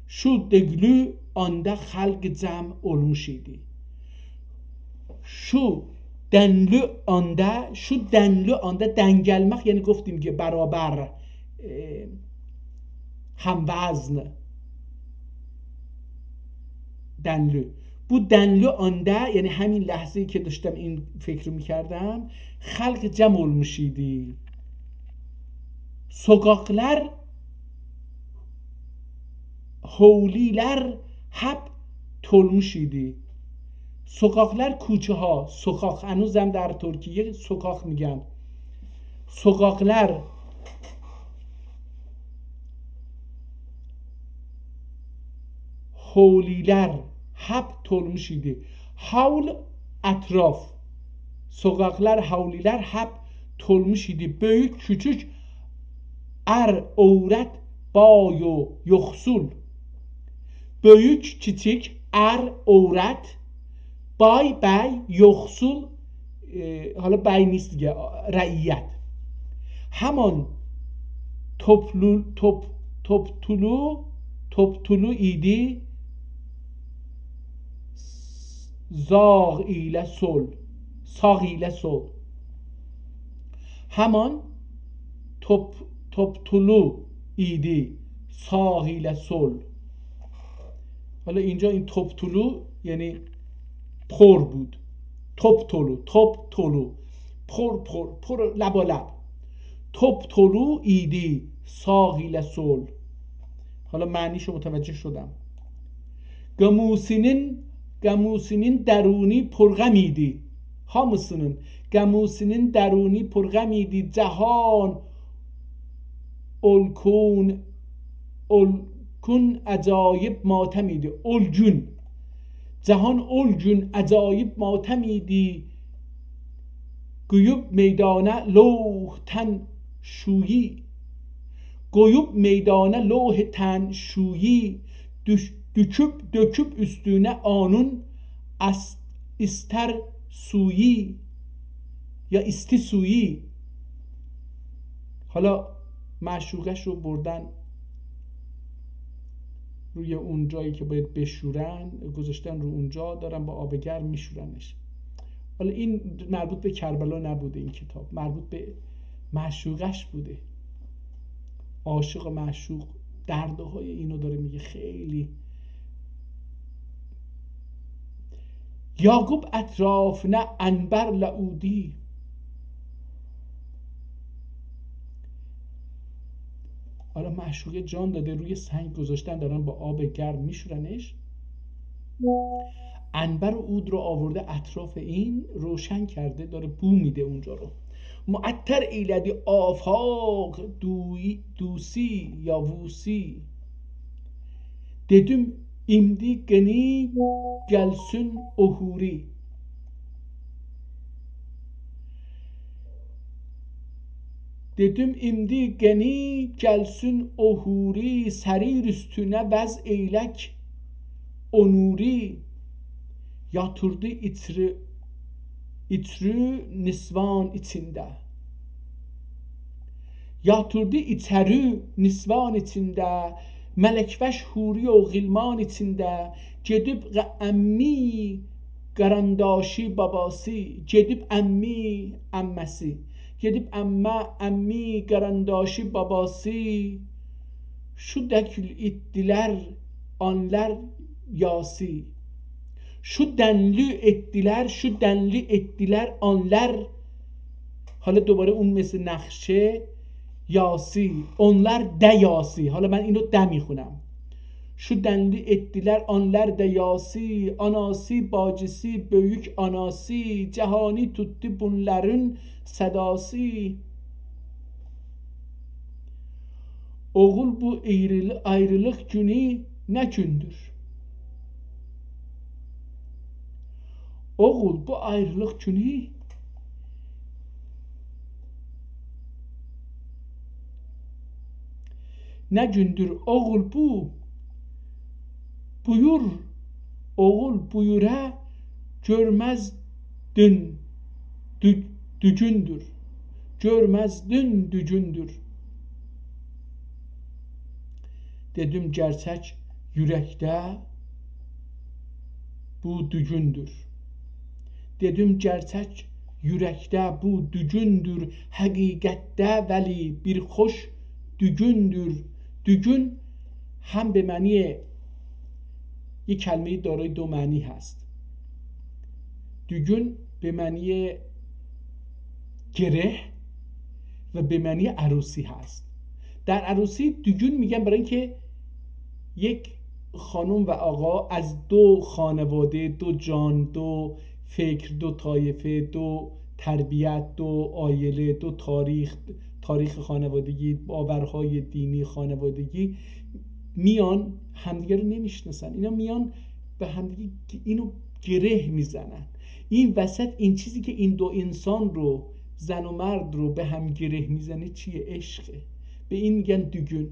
شو دنلو آندا خلق جمع اولموش ایدی. شو دنلو آندا، شو دنلو آندا، دنگلمک، یعنی گفتیم که برابر، ائ، هم‌وزن. دنلو. بو دنلو آندا، یعنی همین لحظه‌ای که داشتم این فکر رو می‌کردم، خلق جمع اولموش ایدی. سوکاکلار، هولیلر هپ تولموش ایدی. سوکاکلار، کوچه‌ها، سوکاک، هنوزم در ترکیه سوکاک می‌گن. سوکاکلار، هولیلر هپ تولموش ایدی. هول، اطراف. سوکاکلار، هولیلر هپ تولموش ایدی. بؤیوک، کوچوک، ار، عورت، بای و یوخسول. بؤیوک، کیچیک، ار، عورت، بای، بی، یوخسول، ائ، حالا بی نیست دیگه، رعیت. همان توپلو-، توپ-، توپتولو، توپتولو ایدی، زاغ ایله سول، ساغ ایله سول. همان توپ-، توپتولو ایدی، ساغ ایله سول. حالا اینجا این توپتولو یعنی پر بود. توپ تولو، توپ تولو. پر پر، پر لبالب. توپ تولو ایدی ساغ ایله سول. حالا معنیشو متوجه شدم. گموسی‌نین، گموسی‌نین درونی پر غم ایدی. هامیسی‌نین، گموسی‌نین درونی پر غم ایدی. جهان اولکون، اولکون عجایب ماتم ایدی. اولگون. جهان اولگون عجایب ماتم ایدی. قویوب میدانا لوح تن شویی. قویوب میدانا لوح تن شویی. دوش-، دوکوب، دؤکوب اوستونه اونون اس-، ایستر سویی. یا ایستی سویی. حالا معشوقه‌شو بردن روی اون جایی که باید بشورن، گذاشتن رو اونجا، دارن با آب گرم می‌شورنش. حالا این مربوط به کربلا نبوده، این کتاب مربوط به معشوقش بوده. عاشق و معشوق دردهای اینو داره میگه، خیلی. یعقوب اطرافینا عنبر لعودی. حالا معشوقه جان داده، روی سنگ گذاشتن، دارن با آب گرم می‌شورنش. عنبر و عود رو آورده اطراف این، روشن کرده، داره بو می‌ده اونجا رو. معطر ایله‌دی آفاق دوی-، دوسی یا ووسی. دئدیم ایندی قینی گلسین او حوری. دئدیم ایندی قینی گلسین او حوری، سریر اوستونه وضع ائیلک او نوری. یاتیردی ایچری، ایچری نسوان ایچینده. یاتیردی ایچری نسوان ایچینده، ملک‌وش حوری و غلمان ایچینده. گئدیب غ-، عمی قارانداشی باباسی، گئدیب عمی، عمه‌سی، گئدیب عمه، عمی قارانداشی باباسی. شو دکل ایتدیلر آنلر یاسی. شو دنلی ائتدیلر، شو دنلی ائتدیلر آنلر. حالا دوباره اون مثل نقشه یاسی، اونلر ده یاسی. حالا من اینو ده می‌خونم. شو دنلی ائتدیلر آنلر ده یاسی، آناسی، باجیسی، بؤیوک آناسی، جهانی توتدو بونلارین صداسی. اوغول، بو ایریلی-، آیریلیق گونو نه گوندور؟ اوغول، بو آیریلیق گونو نه گوندور؟ اوغول، بو، بویور، اوغول، بویورا گؤرمزدین دو-، دوگوندور. گؤرمزدین دوگوندور. دئدیم گئرچک یورکده بو دوگوندور. دئدیم گئرچک یورکده بو دوگوندور، حقیقتده ولی بیر خوش دوگوندور. دوگون هم به معنی، یک کلمهٔ دارای دو معنی هست. دوگون به معنی گره و به معنی عروسی هست. در عروسی دوگون می‌گن برای اینکه یک خانم و آقا از دو خانواده، دو جان، دو فکر، دو طایفه، دو تربیت، دو عایله، دو تاریخ، تاریخ خانوادگی، باورهای دینی خانوادگی، میان همدیگه رو نمی‌شناسن. اینا میان به همدیگه گ-، اینو گره می‌زنن. این وسط این چیزی که این دو انسان رو، زن و مرد رو به هم گره می‌زنه چیه؟ عشقه. به این می‌گن دوگون.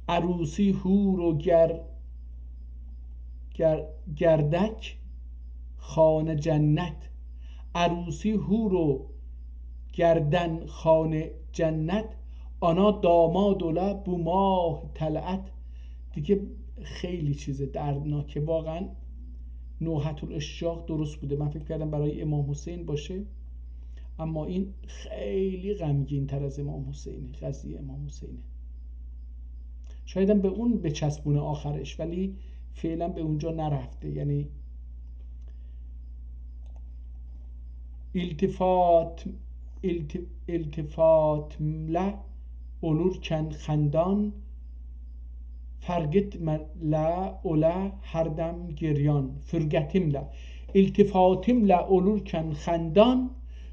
عروسی حور و گر-، گر-، گردک خانه جنت. عروسی حور و گردن خانه جنت، آنا داماد اولا بو ماه طلعت. دیگه خیلی چیز دردناکه. واقعاً نوحة الاشراق درست بوده. من فکر کردم برای امام حسین باشه، اما این خیلی غمگین‌تر از امام حسینه، قضیهٔ امام حسینه. شاید هم به اون بچسبونه آخرش، ولی فعلاً به اونجا نرفته. یعنی التفات، الت-، التفاتیمله اولورکن خندان، فرقتیمله اولا هر دم گریان. فرقتیمله، التفاتیمله اولورکن خندان،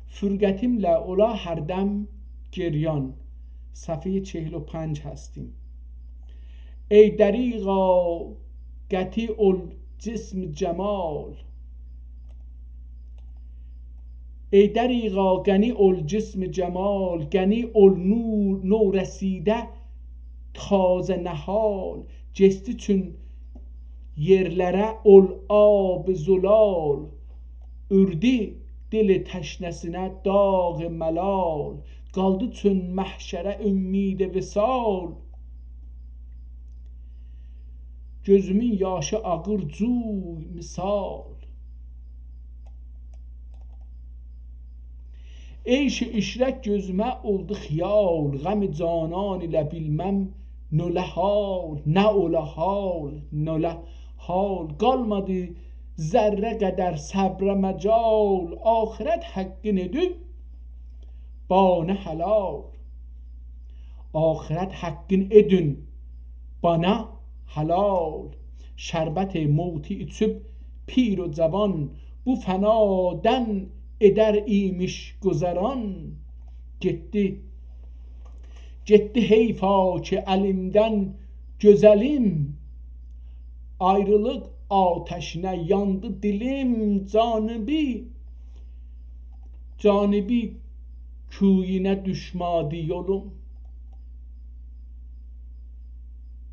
فرقتیمله اولا هر دم گریان. صفحهٔ چهل و پنج هستیم. ای دریغا، قطعی اول جسم جمال. ای دریغا، غنی اول جسم جمال، غنی اول نور، نورسیده تازه نهال. گئچدی چون یئرلره اول آب زلال، اوردو دل تشنه‌سینه داغ ملال، قالدی چون محشره امید وصال. گؤزومون یاشی آغیر جوی مثال. عیش و عشرت گؤزومه اولدو خیال، غم جانان ایله بیلمم نولا حال، نه اولا حال، نولا حال. قالمادی ذره قدر صبره مجال، آخرت حقین ائدین بانا حلال. آخرت حقین ائدین بانا حلال. شربت موتی ایچیب پیر و جوان، بو فنادن ائدر ایمیش گذران. گئتدی، گئتدی حیفا کی الیمدن گؤزلیم، آیریلیق آتشینه یاندی دیلیم. جانبی، جانبی کویونه دوشمادی یولوم.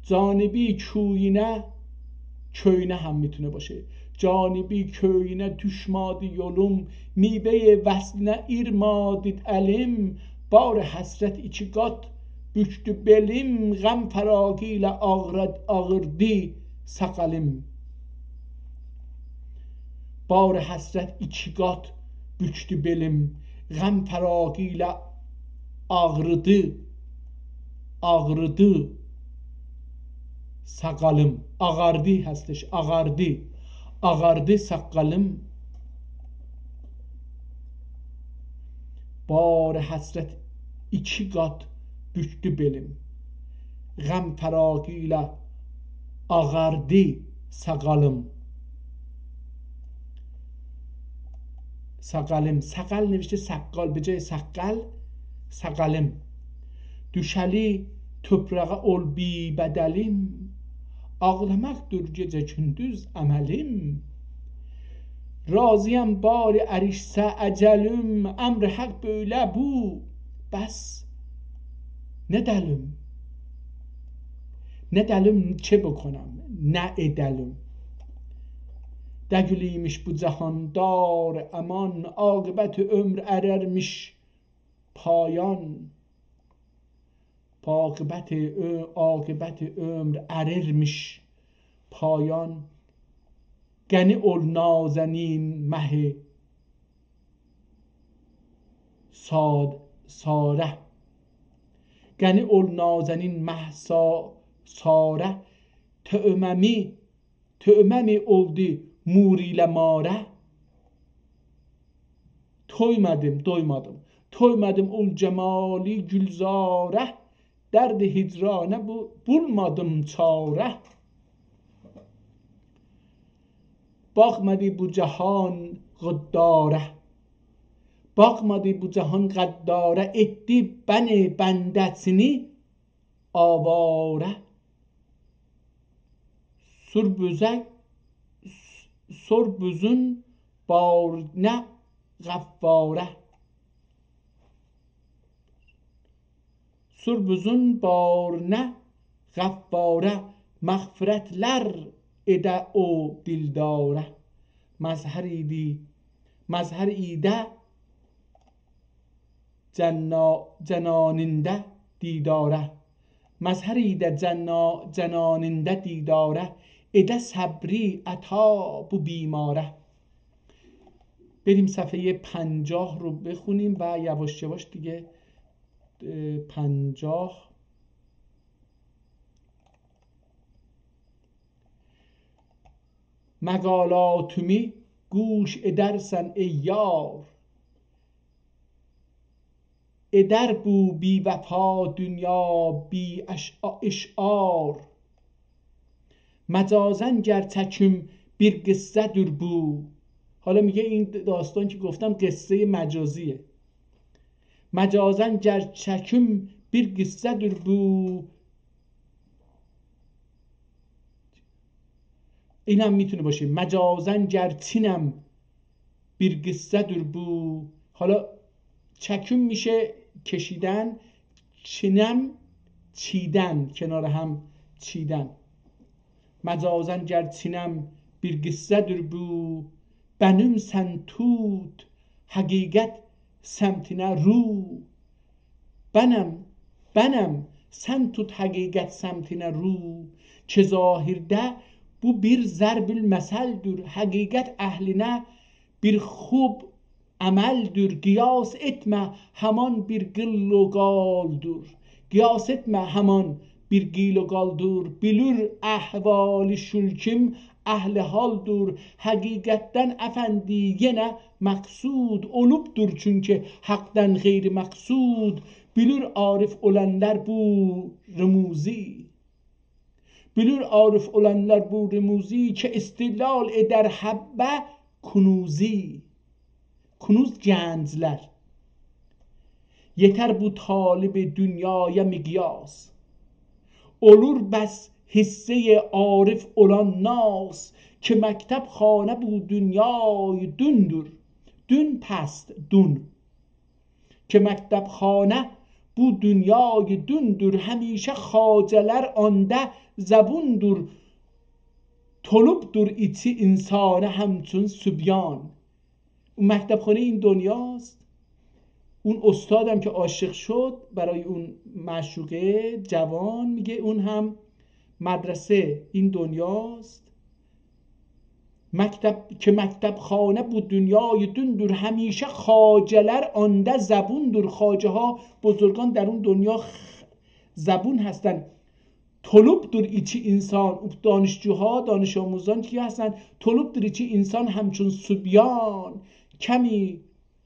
جانبی کویونه، کؤیونه هم می‌تونه باشه. جانبی کویونه دوشمادی یولوم، میوهٔ وصلینه ایرمادی الیم. بار حسرت ایکی قات بوکدو بئلیم، غم فراقی ایله آغرد-، آغیردی ساقالیم. بار حسرت ایکی قات بوکدو بئلیم، غم فراقی ایله آغریدی، آغریدی ساقالیم. آغاردی هستش، آغاردی. آغاردی ساقالیم. بار حسرت ایکی قات بوکدو بئلیم، غم فراقی ایله آغاردی ساقالیم. ساقالیم. ساقال نوشته سقال، به جای سقل، ساقالیم. دوشه‌لی توپراغا اول بی‌بدلیم، آغلاماقدیر گئجه گوندوز عملیم. راضی‌یام باری اریشسه اجلیم، امر حق بؤیله بو، بس نه ائدلیم؟ نه ائدلیم، چه بکنم، نه ائدلیم؟ دگیل ایمیش بو جهان دار امان، عاقبت عمر اررمیش پایان. عاقبت عؤ-، عاقبت عمر اررمیش پایان. غنی اول نازنین مه سا-، ساره. غنی اول نازنین مه سا-، ساره. طعمه‌می، طعمه‌می اولدو مور ایله ماره. تویمادیم، دویمادیم. تویمادیم اول جمالی گلزاره، درد هجرانه بو-، بولمادیم چاره. باخمادی بو جهان غداره. باخمادی بو جهان غداره، ائتدی بنی بنده‌سینی آواره. سور بوزه، سور بوزون بارینه غفاره. سور بوزون بارینه غفاره، مغفرتلر ائده او دلداره. مظهر ایدی، مظهر ایده جنا-، جنانینده دیداره. مظهر ایده جنا-، جنانینده دیداره، ائده صبری عطا بو بیماره. بریم صفحهٔ پنجاه رو بخونیم و یواش یواش دیگه، اه، پنجاه، مقالاتیمی گوش ائدرسن، ای یار. ائدر بو بی‌وفا دونیا بی اشع-، اشعار. مجازاً گر چکیم بیر قصه‌دیر بو. حالا میگه این داستان که گفتم قصهٔ مجازیه. مجازاً گر چکیم بیر قصه‌دیر بو. اینم می‌تونه باشه. مجازاً گر چینم بیر قصه‌دیر بو. حالا چکیم می‌شه کشیدن، چینم چیدن، کنار هم چیدن. مجازاً گر چینم بیر قصه‌دیر بو، بنم سن توت حقیقت سمتینه رو. بنم، بنم، سن توت حقیقت سمتینه رو، که ظاهرده بو بیر ضرب‌المثل‌دور، حقیقت اهلینه بیر خوب عمل‌دور. قیاس ائتمه، همان بیر قیل و قال‌دور. قیاس ائتمه، همان بیر قیل و قال‌دور. بیلیر احوالی شول کیم اهل حال‌دور. حقیقتدن افندی یئنه مقصود اولوب‌دور، چونکی حقدن غیر مقصود. بیلیر عارف اولانلار بو رموزی. بیلیر عارف اولانلار بو رموزی، که استدلال ائدر حبه کنوزی. کنوز گنجلر. یئتر بو طالب دونیایا مقیاس، اولور بس حصهٔ عارف اولان ناس، که مکتب‌خانه بو دونیای دوندور. دون پست، دون. که مکتب‌خانه بو دونیای دوندور، همیشه خواجه‌لر آندا زبوندور. تولوب‌دور ایچی انسانه همچون صبیان. اون مکتب‌خانهٔ این دنیاست. اون استادم که عاشق شد برای اون معشوقه جوان، میگه اون هم مدرسه این دنیاست. مکتب، که مکتب‌خانه بو دونیای دوندور، همیشه خواجه‌لر آندا زبوندور. خواجه‌ها، بزرگان در اون دنیا خ-، زبون هستن. تولوب‌دور ایچی انسان، او دانشجوها، دانش‌آموزان کی هستن، تولوب‌دور ایچی انسان همچون صبیان، کمی،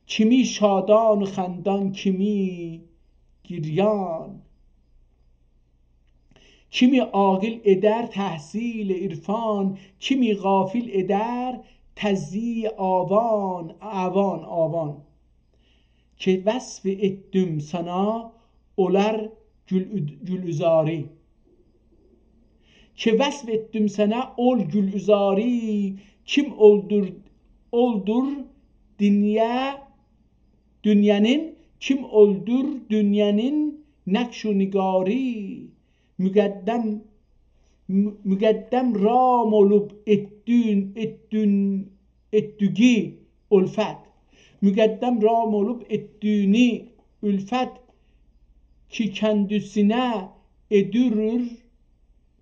کیمی شادان و خندان، کیمی گریان. کیمی عاقل ائدر تحصیل عرفان، کیمی غافل ائدر تضییع آوان، آوان، آوان. که وصف ائتدیم سانا اولار گول، گولعذاری. که وصف ائتدیم سانا اول گولعذاری، کیم اولدور، اولدور دونیا، دونیانین، کیم اولدور دونیانین نقش و نگاری. مقدم، م-، مقدم رام اولوب ائتدون، ائتدون، ائتدوگی الفت. مقدم رام اولوب ائتدوگی الفت، کی کندیسینه ائدیریر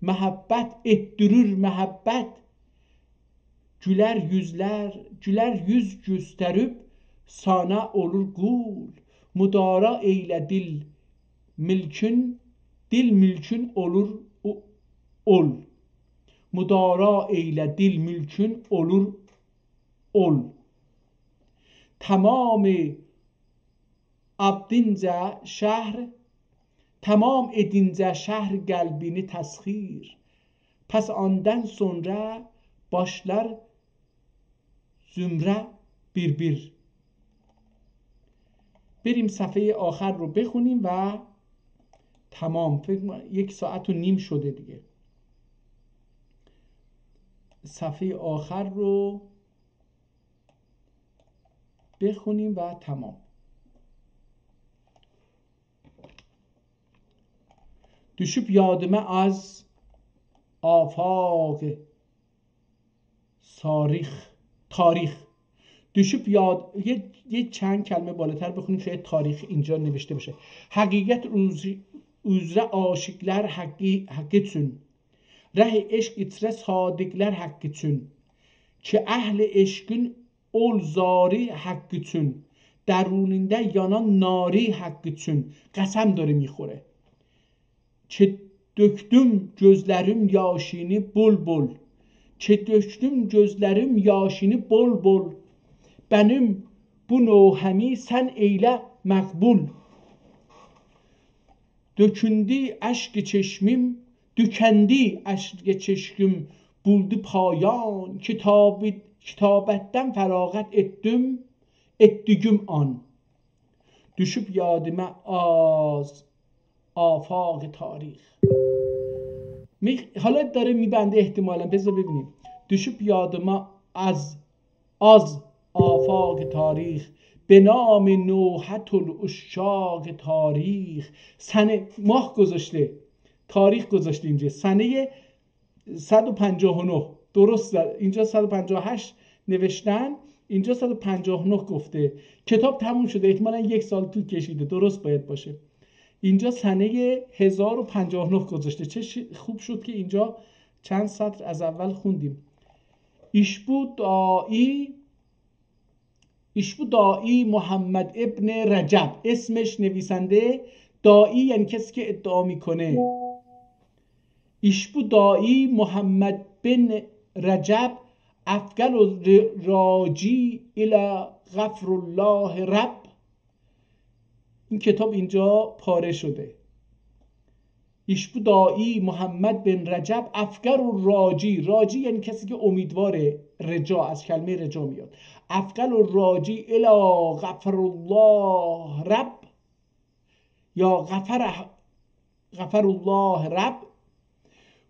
محبت، ائتدیریر محبت. گولر یوزلر، گولر یوز گؤستریب سانا اولور قول. مدارا ائیله دیل مولکون، دیل مولکون اولور او-، اول. مدارا ائیله دیل مولکون اولور اول. تمام آبدینجه شهر، تمام ائدینجه شهر قلبینی تسخیر. پس آندان سونرا باشلار زمره بیر بیر. بریم صفحهٔ آخر رو بخونیم و تمام. فکر کنم یک ساعت و نیم شده دیگه. صفحهٔ آخر رو بخونیم و تمام. دوشوب یادیما آز آفاق صاریخ، تاریخ. دوشوب یاد، یه، یه چند کلمه بالاتر بخونیم، شاید تاریخ اینجا نوشته باشه. حقیقت روز-، اوزره عاشقلر حقی، حقی اوچون. ره عشق ایچره صادقلر حقی اوچون. کی اهل عشقین اول زاری حقی اوچون. درونینده یانان ناری حقی اوچون. قسم داره می‌خوره. که دؤکدوم گؤزلریم یاشینی بول بول. کی دؤکدوم گؤزلریم یاشینی بول بول. بنیم بو نوحه‌می سن ائیله مقبول. دؤکوندو اشک چشمیم، دوکندی اشک چشمیم، بولدو پایان. کتابی، کتابتدن فراغت ائتدیم، ائتدیگیم آن. دوشوب یادیما آز آفاق تاریخ. می-، حالا داره می‌بنده احتمالاً، بذار ببینیم. دوشوب یادیما آز، آز آفاق تاریخ، به نام نوحة العشاق تاریخ. سنه، ماه گذاشته، تاریخ گذاشته اینجا. سنهٔ صد و پنجاه و نه. درست، اینجا صد و پنجاه و هشت نوشتن، اینجا صد و پنجاه و نه گفته. کتاب تموم شده، احتمالاً یک سال طول کشیده، درست باید باشه. اینجا سنهٔ هزار و پنجاه و نه گذاشته. چه ش-، خوب شد که اینجا چند سطر از اول خوندیم. ایشبو داعی، ایشبو داعی محمد ابن رجب، اسمش نویسنده، داعی یعنی کسی که ادعا می‌کنه. ایشبو داعی محمد بن رجب افقل الراجی الی غفر الله رب. این کتاب اینجا پاره شده. ایشبو داعی محمد بن رجب افقل الراجی، راجی یعنی کسی که امیدواره، رجا از کلمهٔ رجا میاد. افقل الراجی الی غفر الله رب، یا غفر، غفر الله رب.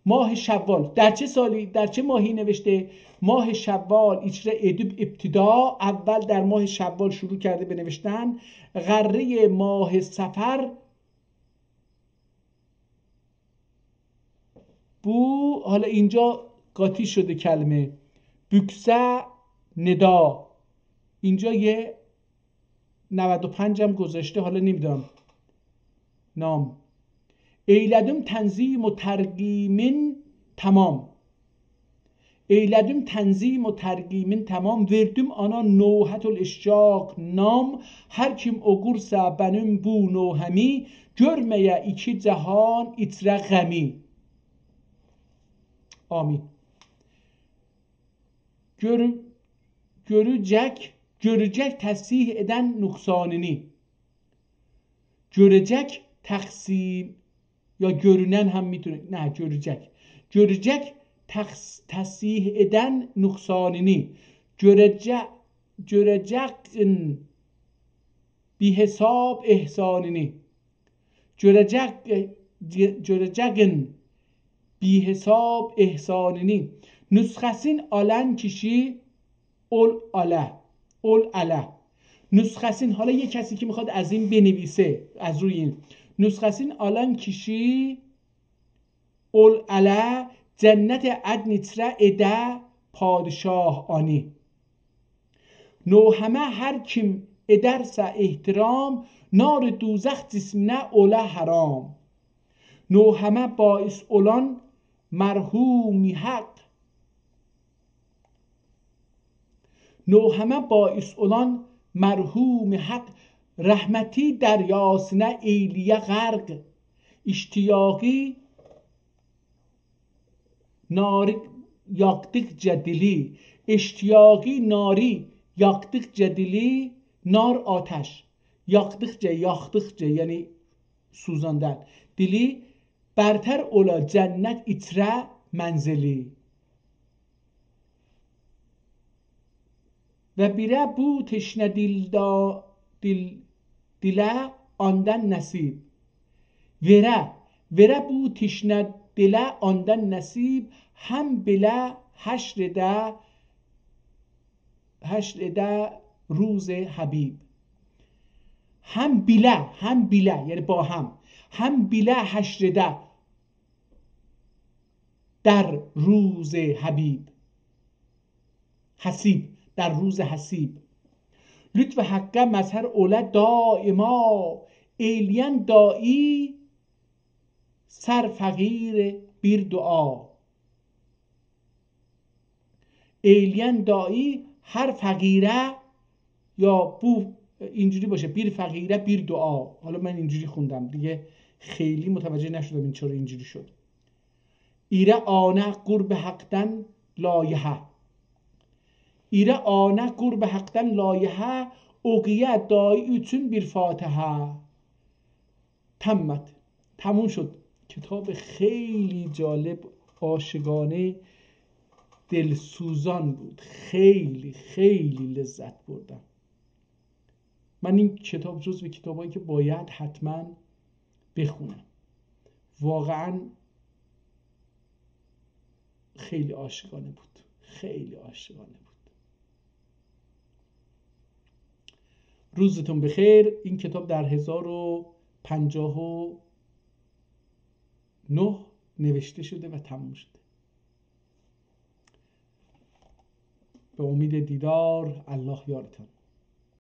ماه شوال، در چه سالی، در چه ماهی نوشته؟ ماه شوال ایچره ائدیب ابتدا، اول در ماه شوال شروع کرده به نوشتن، غرهٔ ماه صفر. بو، حالا اینجا قاطی شده کلمه. بوکسه ندا. اینجا یه نود و پنج هم گذاشته، حالا نمی‌دونم. نام. ائیله‌دیم تنظیم و ترقیمین تمام. ائیله‌دیم تنظیم و ترقیمین تمام، وئردیم آنا نوحة العشاق نام. هر کیم اوقورسا بنیم بو نوحه‌می، گؤرمه‌یه ایکی جهان ایچره غمی. آمین. گؤرو-، گؤروجک، گؤروجک تصحیح ائدن نقصانینی. گؤروجک تقسیم، یا گؤرونن هم می‌تونه، نه، گؤروجک. گؤروجک تقص-، تصحیح ائدن نقصانینی. گؤره‌جه-، گؤره‌جکین بی‌حساب احسانینی. گؤره‌جک، گؤره‌جکین بی‌حساب احسانینی. نسخه‌سین آلان کیشی اول آله، اول آله. نسخه‌سین، حالا یه کسی که می‌خواد از این بنویسه، از روی این. نسخه‌سین آلان کیشی اول آله، جنت عدن ایچره ائده پادشاه آنی. نوحه‌مه هر کیم ائدرسه احترام، نار دوزخ جسمینه اولا حرام. نوحه‌مه باعث اولان مرحوم حق، نوحه‌مه باعث اولان مرحوم حق، رحمتی دریاسینه ائیلیه غرق. اشتیاقی ناری یاقدیقجا دیلی، اشتیاقی ناری یاقدیقجا دیلی، نار آتش، یاقدیقجا، یاخدیقجا، یعنی سوزاندان، دیلی برتر اولا جنت ایچره منزلی. و بیره بو تشنه دیلدا-، دیل-، دیله آندان نصیب. وئره، وئره بو تشنه دیله آندان نصیب، هم بئله حشر ائده، حشر ائده روز حبیب. هم بیله، هم بیله، یعنی با هم. هم بیله حشر ائده در روز حبیب. حسیب، در روز حسیب. لطف حقه مظهر اوله دائما، ائیلیه‌ن داعی سر فقیر بیر دعا. ائیلیه‌ن داعی هر فقیره، یا بو اینجوری باشه، بیر فقیره بیر دعا. حالا من اینجوری خوندم، دیگه خیلی متوجه نشدم این چرا اینجوری شد. ایره آنه قرب حقدن لایحه. ایره آنه قرب حقدن لایحه، اوقویا داعی اوچون بیر فاتحه. تمت. تموم شد. کتاب خیلی جالب، عاشقانه، دلسوزان بود. خیلی، خیلی لذت بردم. من این کتاب جزو کتابایی که باید حتماً بخونم. واقعاً خیلی عاشقانه بود. خیلی عاشقانه بود. روزتون بخیر. این کتاب در هزار و پنجاه و نه نوشته شده و تموم شده. به امید دیدار، الله یارتان.